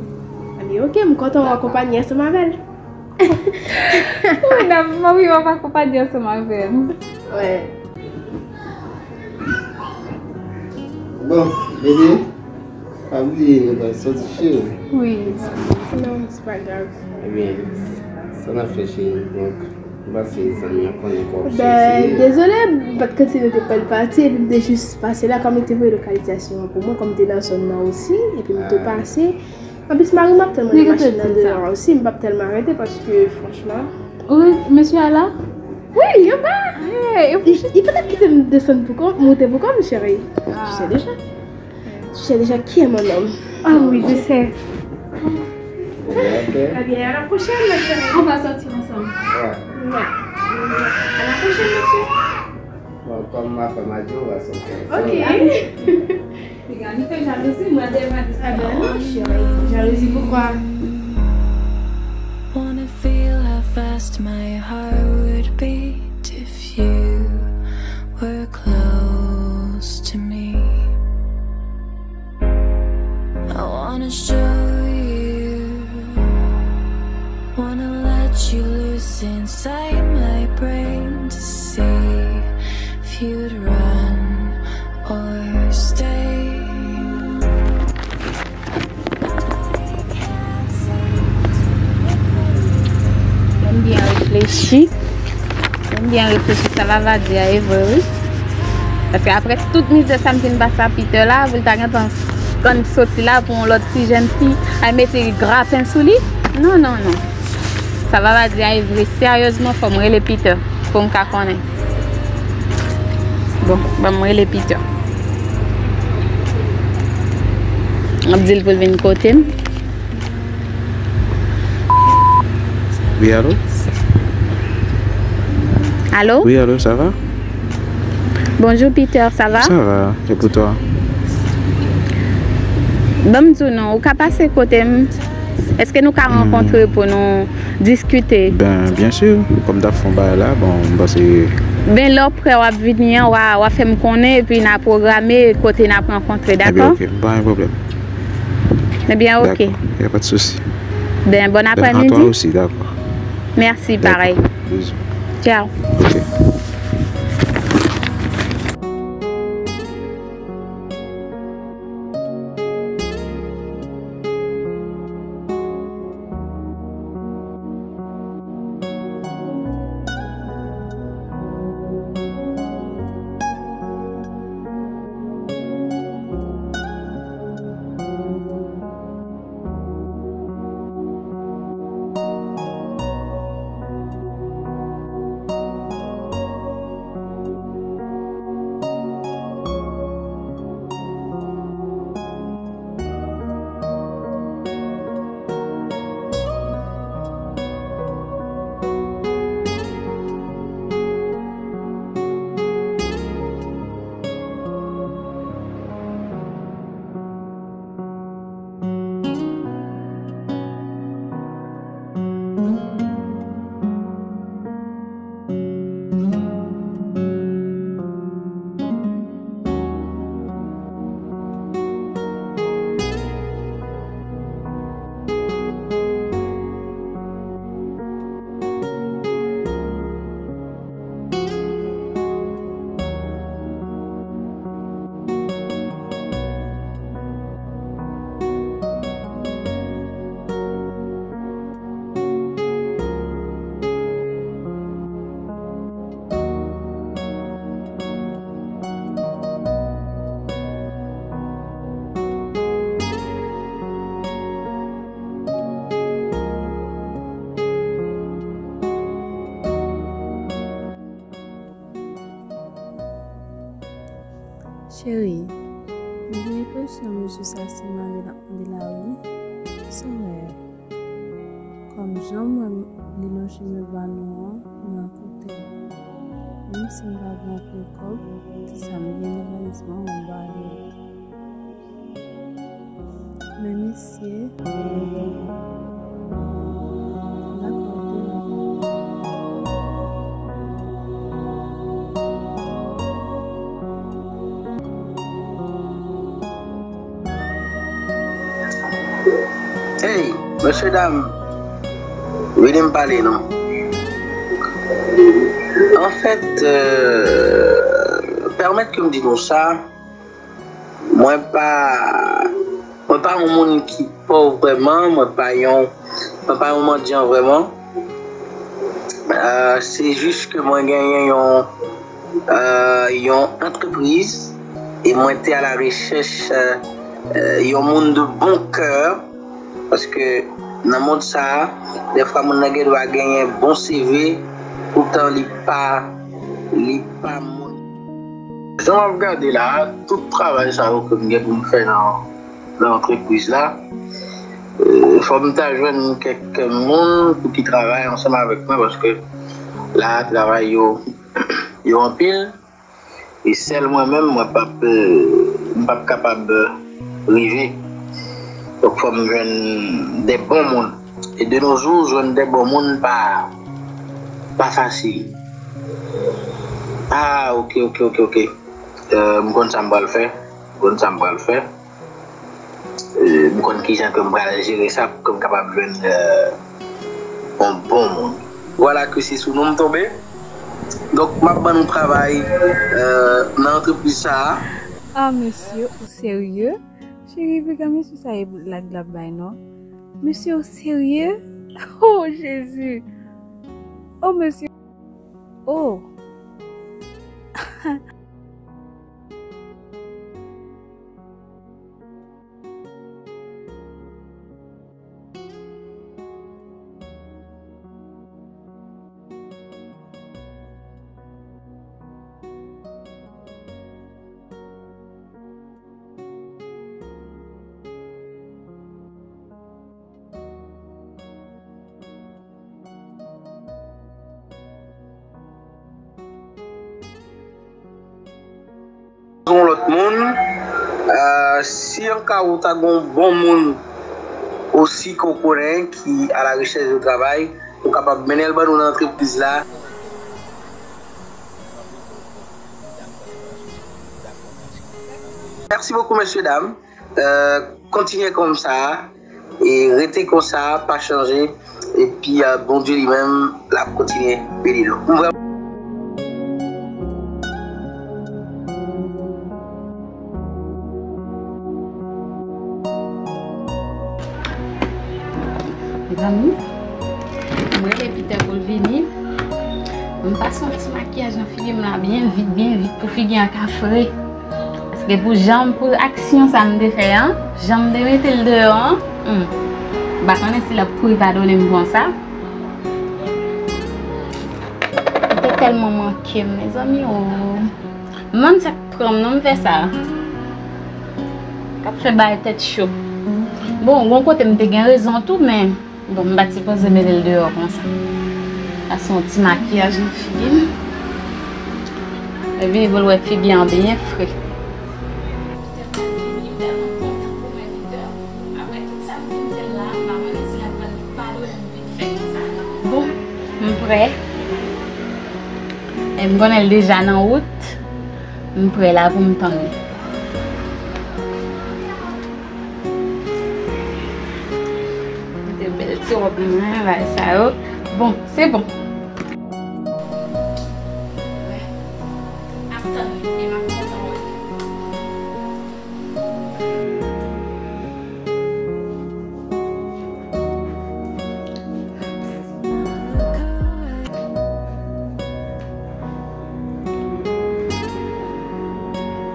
Anben, ok, m kontan w akonpanye ansanm avè l. Wi, nan, mari m ap akonpanye ansanm avè m. Ouais. Bon, bebe, pa bliye nou pral soti, cheri. Wi. Non, se pa grav. Ebyen, sa n ap fè, cheri? Donk, m panse zanmi an konnen kò w soti. Ben, dezole, m pa t konn si nou te pral pati, epi m te jis pase la, kòm li te voye lokalizasyon an pou mwen, kòm m te nan zòn nan osi, epi m tou pase. Anplis, mari m ap tèlman de machin nan deyò a osi, m p ap tèlman rete paske, franchman. Wi, mesye a la? Wi, li anba. Li, li pa t ap kite m desann pou kò m, monte pou kò m, cheri. Tu sais déjà. Tu sais déjà qui est mon homme. Ah oui, je sais. Ok. Eh bien, à la prochaine, ma chérie. On va sortir ensemble. Ouais. Ouais. À la prochaine, ma chérie. Bon, kòm m ap fè m a di, on va sortir ensemble. Ok. Piga, li fè jalouzi, mwen, dèyè m a di sa. Ah ben non, chérie. Jalouzi poukwa? Wanna feel how fast my heart would beat if you were close to me. I wanna show you, wanna let you loose inside my brain to see if you'd run or stay. Lè m byen reflechi, lè m byen reflechi, sa Vava di a e vre, wi. Paske apre tout mizè sa m fin pase a Peter la, pou l ta gentan konn soti la pou yon lòt ti jèn fi, al mete graten sou li. Non, non, non. Sa Vava di a e vre, seryezman, fò m rele Peter pou m ka konnen. Bon, ban m rele Peter. M ap di l pou l vin kote m. Wi, alo? Alo? Wi, alo, sa va? Bonjou, Peter, sa va? Sa va, e pou twa? Ban m di w non, ou ka pase kote m? Èske nou ka rankontre pou nou diskite? Ben, byen si, kòm m t ap fè yon bagay la, bon, m panse. Ben, lè w prè, w ap vini an, w a, w a fè m konnen, epi n a pwograme kote n ap rankontre, dakò? Ebyen, ok, pa gen pwoblèm. Ebyen, ok. Dakò, y a pas de souci. Ben, bon aprèmidi. Ben, à toi aussi, dakò. Mèsi, parèy. Dakò, bizou. Tchao. Ok. Cheri, m gen enpresyon mesye sa se mari l ap mande la wi. Sa w wè? Kòm jan m wè m li lonje men ba nou an, mwen koute l. Menm si m pa gen anpil kòb, ti sa m gen nan valiz mwen, mwen ba li l. Men mesye. Dakò, demen. Hey, mesye dam, vini m pale non. Anfèt, euh, pèmèt ke m di nou sa, mwen pa, mwen pa yon moun ki pòv vrèman, mwen pa yon, mwen pa yon mandyan vrèman. Euh, se jis ke mwen genyen yon, euh, yon antrepriz e mwen te a la rechèch, euh, euh, yon moun de bon kè, paske nan mond sa a, dèfwa moun nan gen dwa genyen bon C V, poutan li pa, li pa moun. Jan m ap gade la, tout travay sa yo ke m gen pou m fè nan, nan antrepriz la, euh, fò m ta jwenn kèk moun pou ki travay ansanm avèk mwen, paske la, travay yo, yo anpil. E sèl mwen menm, mwen p ap, euh, m p ap kapab, euh, rive. Donk, fò m jwenn de bon moun. E de nos jours, jwenn de bon moun pa, pa fasil. Ah, ok, ok, ok, ok. Euh, m konn sa m pral fè. M konn sa m pral fè. Euh, m konn kijan ke m pral jere sa pou ke m kapab jwenn, euh, yon bon moun. Vwala ke se sou nou m tonbe. Donk, m ap ban nou travay, euh, nan antrepriz sa a. Ah, mesye, ou serye? Cheri, piga mesye sa e blag l ap bay non. Mesye, ou serye? Oh, Jezi! Oh, mesye! Oh! Yon lòt moun, euh, si an ka ou ta gen yon bon moun osi ke w konnen ki a la rechèch de travay, ou kapab mennen l ban nou nan antrepriz la. Merci beaucoup, mesye dam. Euh, kontinye konsa, e rete konsa, pa chanje, epi, euh, Bondye li menm, l ap kontinye beni nou. M vrèman Mezanmi, m rele Peter pou l vini. M pase yon ti makiyaj nan figi m la byen vit, byen vit pou figi an ka fre. Paske pou jan m, pou aksyon sa m te fè an, jan m te mete l deyò an, hmm, m pa konnen si l ap kouri padone m konsa. M te tèlman manke m, mezanmi, o. M pa konn sa k pran m non m fè sa. K ap fè bagay tèt cho. Bon, gon kote m te gen rezon tou, men bon, m pa t sipoze mete l deyò konsa. Pase yon ti makiyaj nan figi m. Mwen vini pou l wè figi an byen fre. Bon, m prè. E m konnen l deja nan wout. M prè la pou m tann li. Mete bèl ti wòb mwen, bagay sa yo. Bon, se bon. Ap tann li, e m ap kontan wè.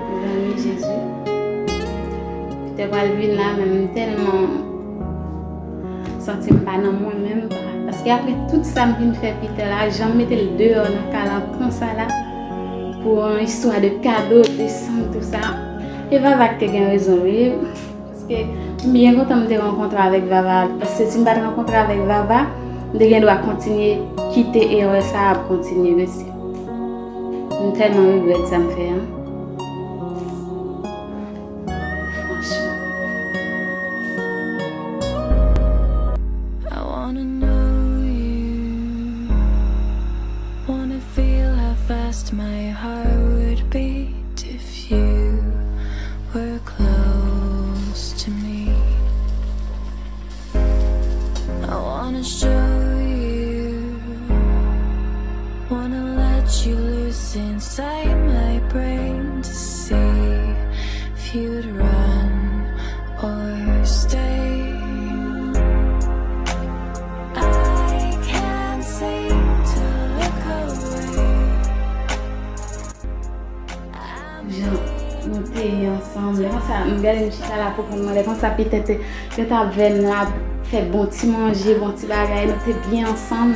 Mezanmi, Jezi. Peter pral vin la, men m tèlman santi m pa nan mwen menm. Paske apre tout sa m vin fè Peter la, jan m mete l deyò nan kay la konsa la, Pou yon istwa de kado, de san, tou sa. E Vava ki te gen rezon, wi. Paske m byen kontan m te rankontre avèk Vava. Paske si m pa t rankontre avèk Vava, m te gen dwa kontinye kite erè sa a ap kontinye, mesye. M tèlman regrèt sa m fè a. Franchman. I wanna know you, wanna feel how fast my heart would beat if you were close to me. I wanna show you, wanna let you loose inside my brain to see if you'd run or stay. I can't seem to look away. Jan nou te ye ansanm, lè konsa, m gade m chita la pou konn mwen, lè konsa petèt yo t ap vè m la, fè bon ti manje, bon ti bagay, nou te byen ansanm.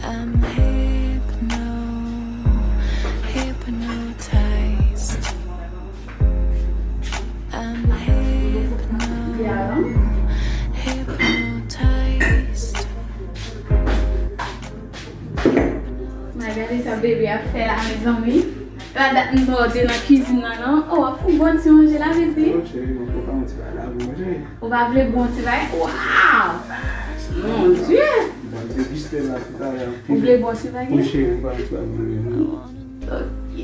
I'm hypno-, hypnotized. I'm hypno-, hypnotized. Mwen gade sa bebe ap fè la, mezanmi. La dat m pa wè w te nan kizin nan, non. Oh, w ap fè yon bon ti manje la, bebe. Non, cheri, mwen poko pa yon ti bagay la pou manje. Ou pa vle bon ti bagay? Waw! Mon Dieu! Bon, degiste la, tout à l'heure. Ou vle bon ti bagay? Wi, cheri, mwen pa yon ti bagay pou manje, non. Ok.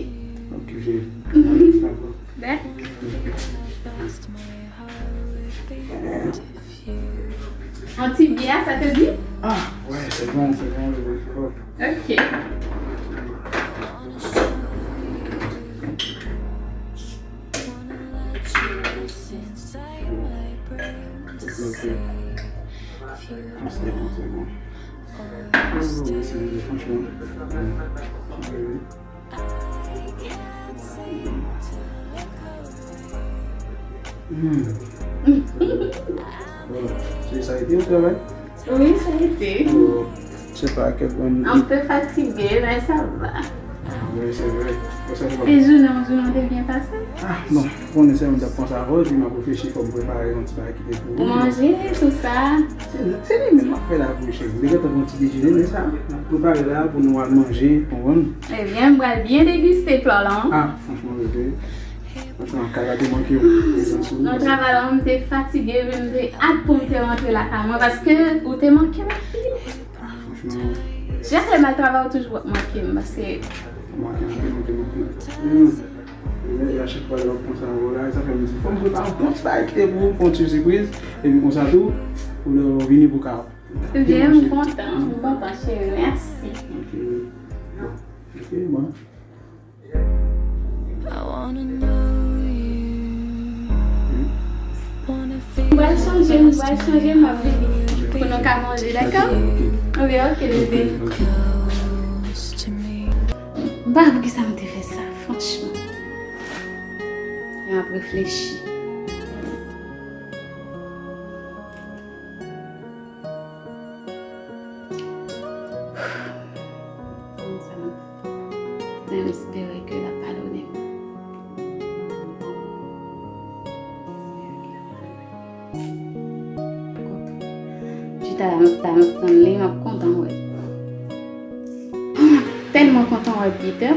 Ok, cheri. Dakò. Yon ti bia, sa te di? Ah, ouais, c'est bon, c'est bon, je vais faire. Ok. Ok. Ah, c'est bon, c'est bon. Oh, merci, franchement. Hmm. Bon, se sa ete ou travay? Wi, sa ete. Bon, se pa kèk bon. Anpe fatige, men sa va. Wi, se vre. Bon, sa se pa. E jounen, jounen te byen pase? Ah, bon, konnen se mwen t ap panse avè w, epi m ap reflechi kòm prepare yon ti bagay ki te pou ou. Ou manje, tou sa? Se, se li menm m ap fè la pou ou, cheri. M te gentan pran ti dejene, men sa, m ap prepare la pou nou al manje, konprann? Ebyen, m pral byen degiste pla w la, an. Ah, franchman, bebe. Franchman, kay la te manke w. Prezans ou. Nan travay la, m te fatige, men m te at pou m te rantre lakay mwen, paske ou te manke m anpil. Ah, franchman. Chak lè m al travay, ou toujou ap manke m, paske. Manke anpil, manke anpil. Hmm. E a chak fwa lè w ap panse avè w la, sa fè m di, fò m prepare yon bon ti bagay ki te pou ou, fè yon ti sipriz, epi konsa tou, pou lè w vini pou ka. Ebyen, m kontan, m kontan, cheri, mèsi. Ok. Bon. Ok, bon. I wanna know you. Wanna feel. M pral chanje, m pral chanje, m ap vini pou nou ka manje, dakò? Ok, ok, bebe. Ok, ok. M pa wè poukisa m te fè sa, franchman. M ap reflechi. Konsa, m espere ke l ap padone m. Chita la, m ap tann, m ap tann li, m ap kontan wè. M ap tèlman kontan wè Peter.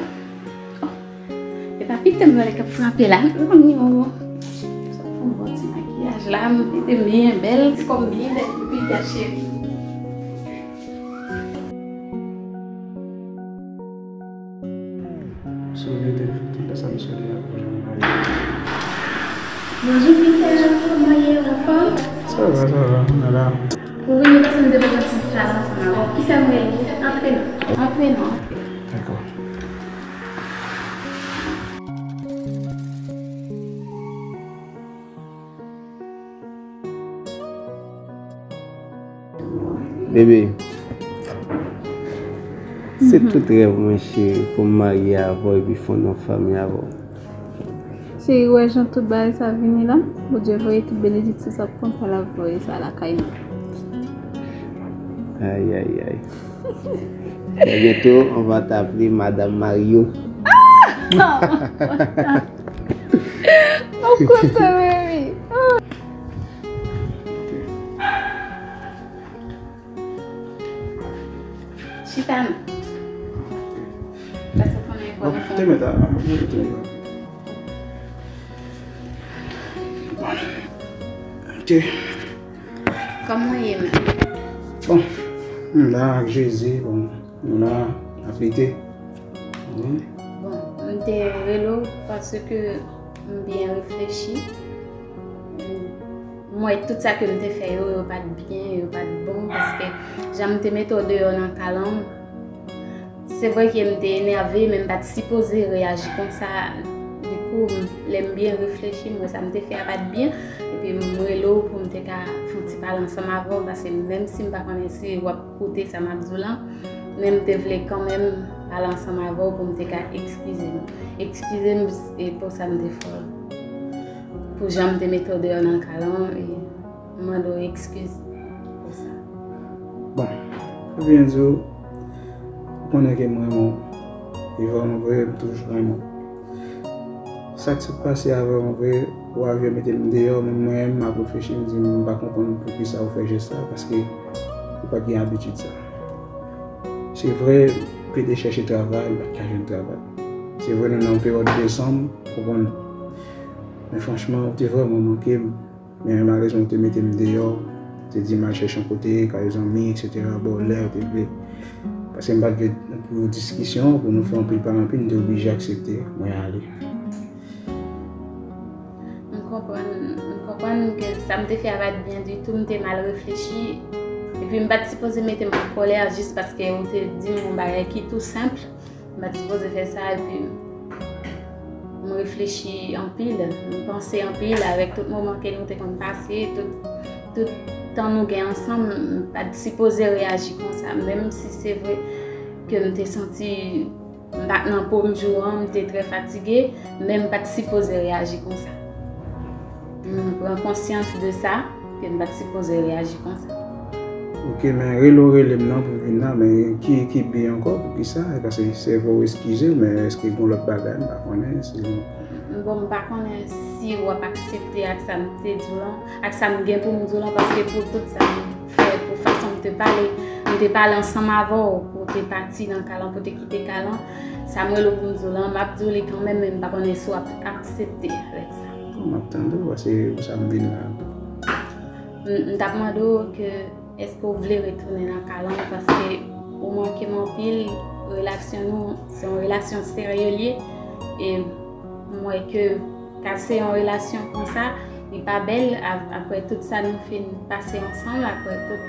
Oh. E pa Peter m wè k ap frape la. Mezanmi, oh. Sa fè yon bon ti makiyaj la, m mete m byen bèl, ti kò m byen bèl pou Peter cheri. Sou de telefòn, tout sa misye de la pou jan mari. Bonjou Peter, kòman ye, ou anfòm? Sa va, sa va, mwen la. Ou vini paske m te bezwen ti klas ansanm avè w. Kisa m rele? Antre non. Antre non, antre. Dakò. Bebe, se tout rèv mwen, cheri, pou m marye avè w epi fonde yon fanmi avè w. Cheri, wè jan tout bagay sa vini la? Bondye voye tout benediksyon sa konsa l ap voye sa lakay nou. Ay, ay, ay. Très bientôt, on va t'appeler Madame Mario. Of course, baby. Chita non. Pase konnen Bon, enfòmasyon. Te mèt a, te mèt a. Ok. Kòman w ye menm? Bon, m la ak Jezi, bon, nou la, n ap lite. Wi. Bon, m te rele w paske m byen reflechi. M wè tout sa ke m te fè yo, yo pa t byen, yo pa t bon, paske jan m te mete w deyò nan kay lan, se vre ke m te enève, men m pa t sipoze reyaji konsa. Dikou, m- lè m byen reflechi, m wè sa m te fè a pa t byen, epi m rele w pou m te ka fè yon ti pale ansanm avè w, paske menm si m pa konnen si w ap koute sa m ap di w lan, men m te vle kanmenm pale ansanm avè w pou m te ka ekskize m. Ekskize m, e pou sa m te fè w. Pou jan m te mete w deyò nan kay lan, e m mande w ekskiz pou sa. Bon, pou byen di w, ou konnen ke m renmen w. E vrèman vre, m toujou renmen w. Sa k sot pase avè w, vre, ou arive mete m deyò, men mwen menm, m ap reflechi, m di, m pa konprann poukisa ou fè jès sa, paske ou pa t gen abitid sa. Se vre, m te chèche travay, m pa t ka jwenn travay. Se vre, nou nan yon peryòd desanm, ou konprann. Men franchman, ou te vrèman manke m. Men malerezman, ou te mete m deyò, ou te di m al chèche yon kote, kay zanmi, etsetera, ba w lè ou te vle. Paske m pa t vle pou diskisyon, pou nou fè anpil pale anpil, m te oblije aksepte, mwen ale. M konprann, m konprann ke sa m te fè a pa t byen ditou, m te mal reflechi. Epi m pa t sipoze mete m an kòlè jis paske ou te di m yon bagay ki tou senp. M pa t sipoze fè sa, epi m reflechi anpil, m panse anpil avèk tout moman ke nou te konn pase, tout, tout tan nou gen ansanm, m pa t sipoze reyaji konsa, menm si se vre ke m te santi m pa t nan po m jou an, m te trè fatige, men m pa t sipoze reyaji konsa. M pran konsyans de sa, ke m pa t sipoze reyaji konsa. Ok, men rele w rele m nan pou m vin la, men ki, ki bi ankò, poukisa? E paske se vre w eskize w, men èske gen lòt bagay, m pa konnen, si Bon, m pa konnen si w ap aksepte ak sa m te di w lan, ak sa m gen pou m di w lan, paske pou tout sa m fè, pou fason m te pale, m te pale ansanm avè w, pou w te pati nan kay lan, pou w te kite kay lan, sa m rele w pou m di w lan, m ap di w li kanmenm, men m pa konnen si w ap aksepte avèk sa. Bon, m ap tande w, paske pou sa m vin la. M, m t ap mande w ke èske w vle retounen nan kay lan, paske ou manke m anpil, relasyon nou, se yon relasyon serye l ye, e m wè ke kase yon relasyon konsa, li pa bèl, a- apre tout sa nou fin pase ansanm, apre tout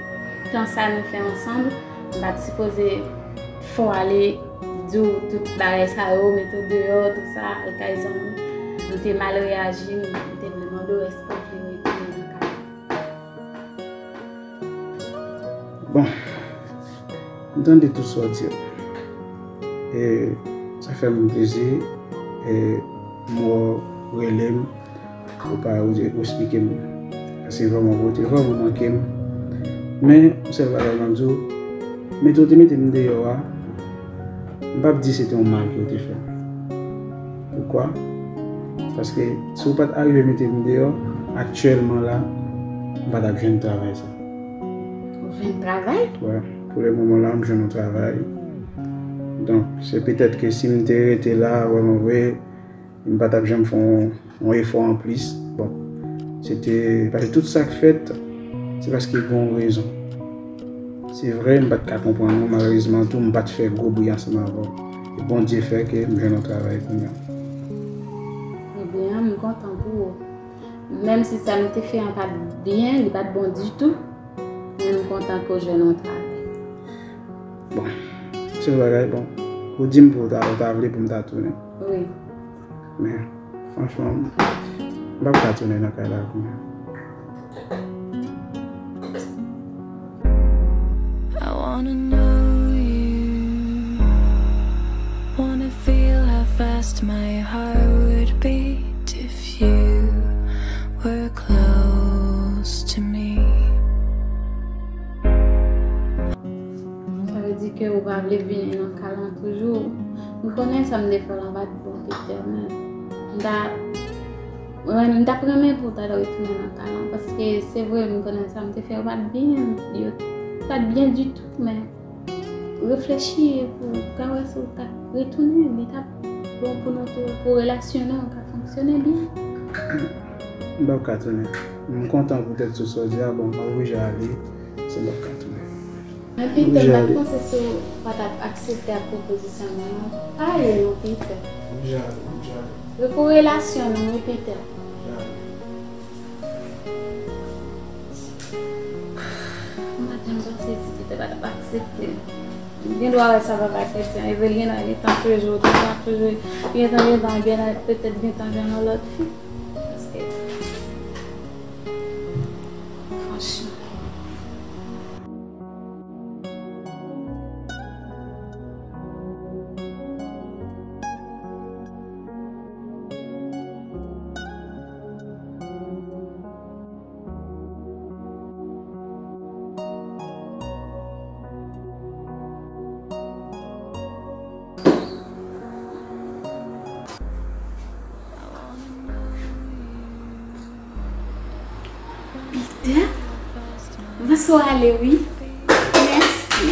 tan sa nou fè ansanm, m pa t sipoze fè w ale di w tout bagay sa yo, mete w deyò, tout sa, al kay zanmi. M te mal reyaji, m te vle mande w èske w vle retounen nan kay lan. Bon, m tande tout sa w di yo. E sa fè m plezi, e m wè w rele m, ou pa ou, ou eksplike m. Se vrèman vre, ou te vrèman manke m. Men, yon sèl bagay m ap di w, mete w te mete m deyò a, m p ap di se te yon mal ke w te fè. Poukwa? Paske si w pa t arive mete m deyò, aktyèlman la, m pa t ap jwenn travay sa. Ou jwenn travay? Wè, pou le moman la, m jwenn yon travay. Donk, se petèt ke si m te rete la, vrèman vre, m pa t ap janm fè yon, yon efò anplis. Bon, se te, paske tout sa k fèt, se paske gen yon rezon. Se vre, m pa t ka konprann ou, malerezman tou, m pa t fè gwo bri ansanm avè w. E Bondye fè ke m jwenn yon travay kounye a. Ebyen, m kontan pou ou. Menm si sa m te fè an pa t byen, li pa t bon ditou, men m kontan ke w jwenn yon travay. Bon, se yon bagay, bon, ou di m pou w ta, ou ta vle pou m ta tounen. Wi. Men, franchman, m p ap ka tounen nan kay la kounye a. I wanna know you. Wanna feel how fast my heart would beat if Sa m te fè w lan pa t bon, Peter, men m ta, mwen, m t ap renmen pou w ta retounen nan kay lan, paske se vre, m konnen sa m te fè yo pa t byen, yo pa t byen ditou, men reflechi pou w ka wè si w ta retounen, li t ap bon pou nou tou, pou relasyon nou ka fonksyone byen. M p ap ka tounen. M kontan poutèt tout sa w di a, bon, m oblije ale, se m p ap ka tounen. Men Peter, m t ap panse si w pa t ap aksepte ak pwopozisyon mwen an. Pa ale non, Peter. Oblije ale, oblije ale. Wi, pou relasyon nou, wi, Peter. Oblije ale. Maten, m panse si Peter pa t ap aksepte. Gen dwa wè sa papa Christian, Evelyn a gentan chanje, ou gentan chanje, gentan, gentan, gentan, petèt gentan gen yon lòt fi. Paske, franchman. Peter? Mwen sou ale, wi. Mèsi.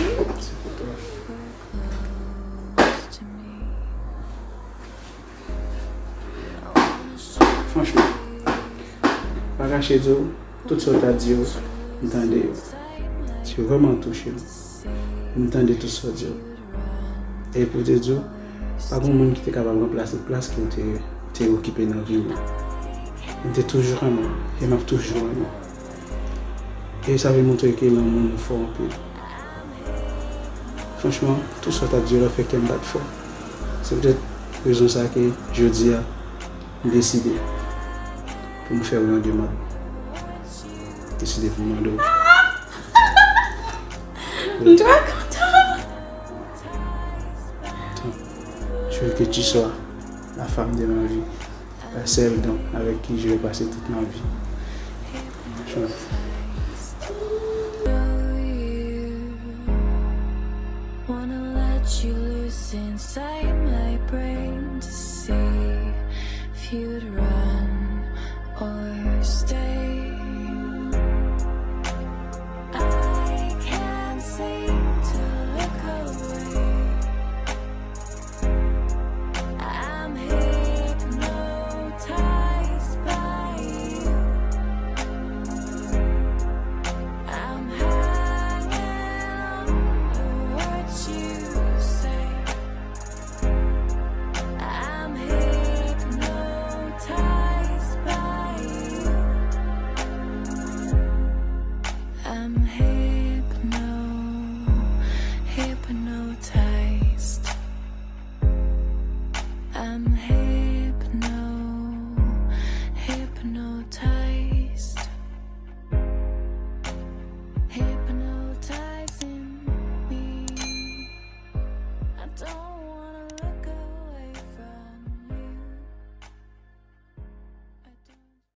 Franchman, pa kache di w, tout sa w ta di yo, m tande yo. Yo vrèman touche m. M tande tout sa w di yo. E pou te di w, pa gen moun ki te kapab ranplase plas ke w te, te okipe nan vi mwen. M te toujou renmen w, e m ap toujou renmen w. E sa vin montre ke lanmou nou fò anpil. Franchman, tout sa w t ap di yo la fè kè m bat fò. Se poutèt rezon sa ke jodi a, m deside pou m fè w yon demann. Deside pou m mande w. M twò kontan. Je veux que tu sois la femme de ma vie. La seule, donc, avec qui je vais passer toute ma vie. Je Wanna let you loose inside my brain to see if you'd run or stay. I can't seem to look away. I'm hypnotized by you. I'm hanging on to what you say. I'm hypnotized by you. I'm hypno, hypnotized. I'm hypno, hypnotized.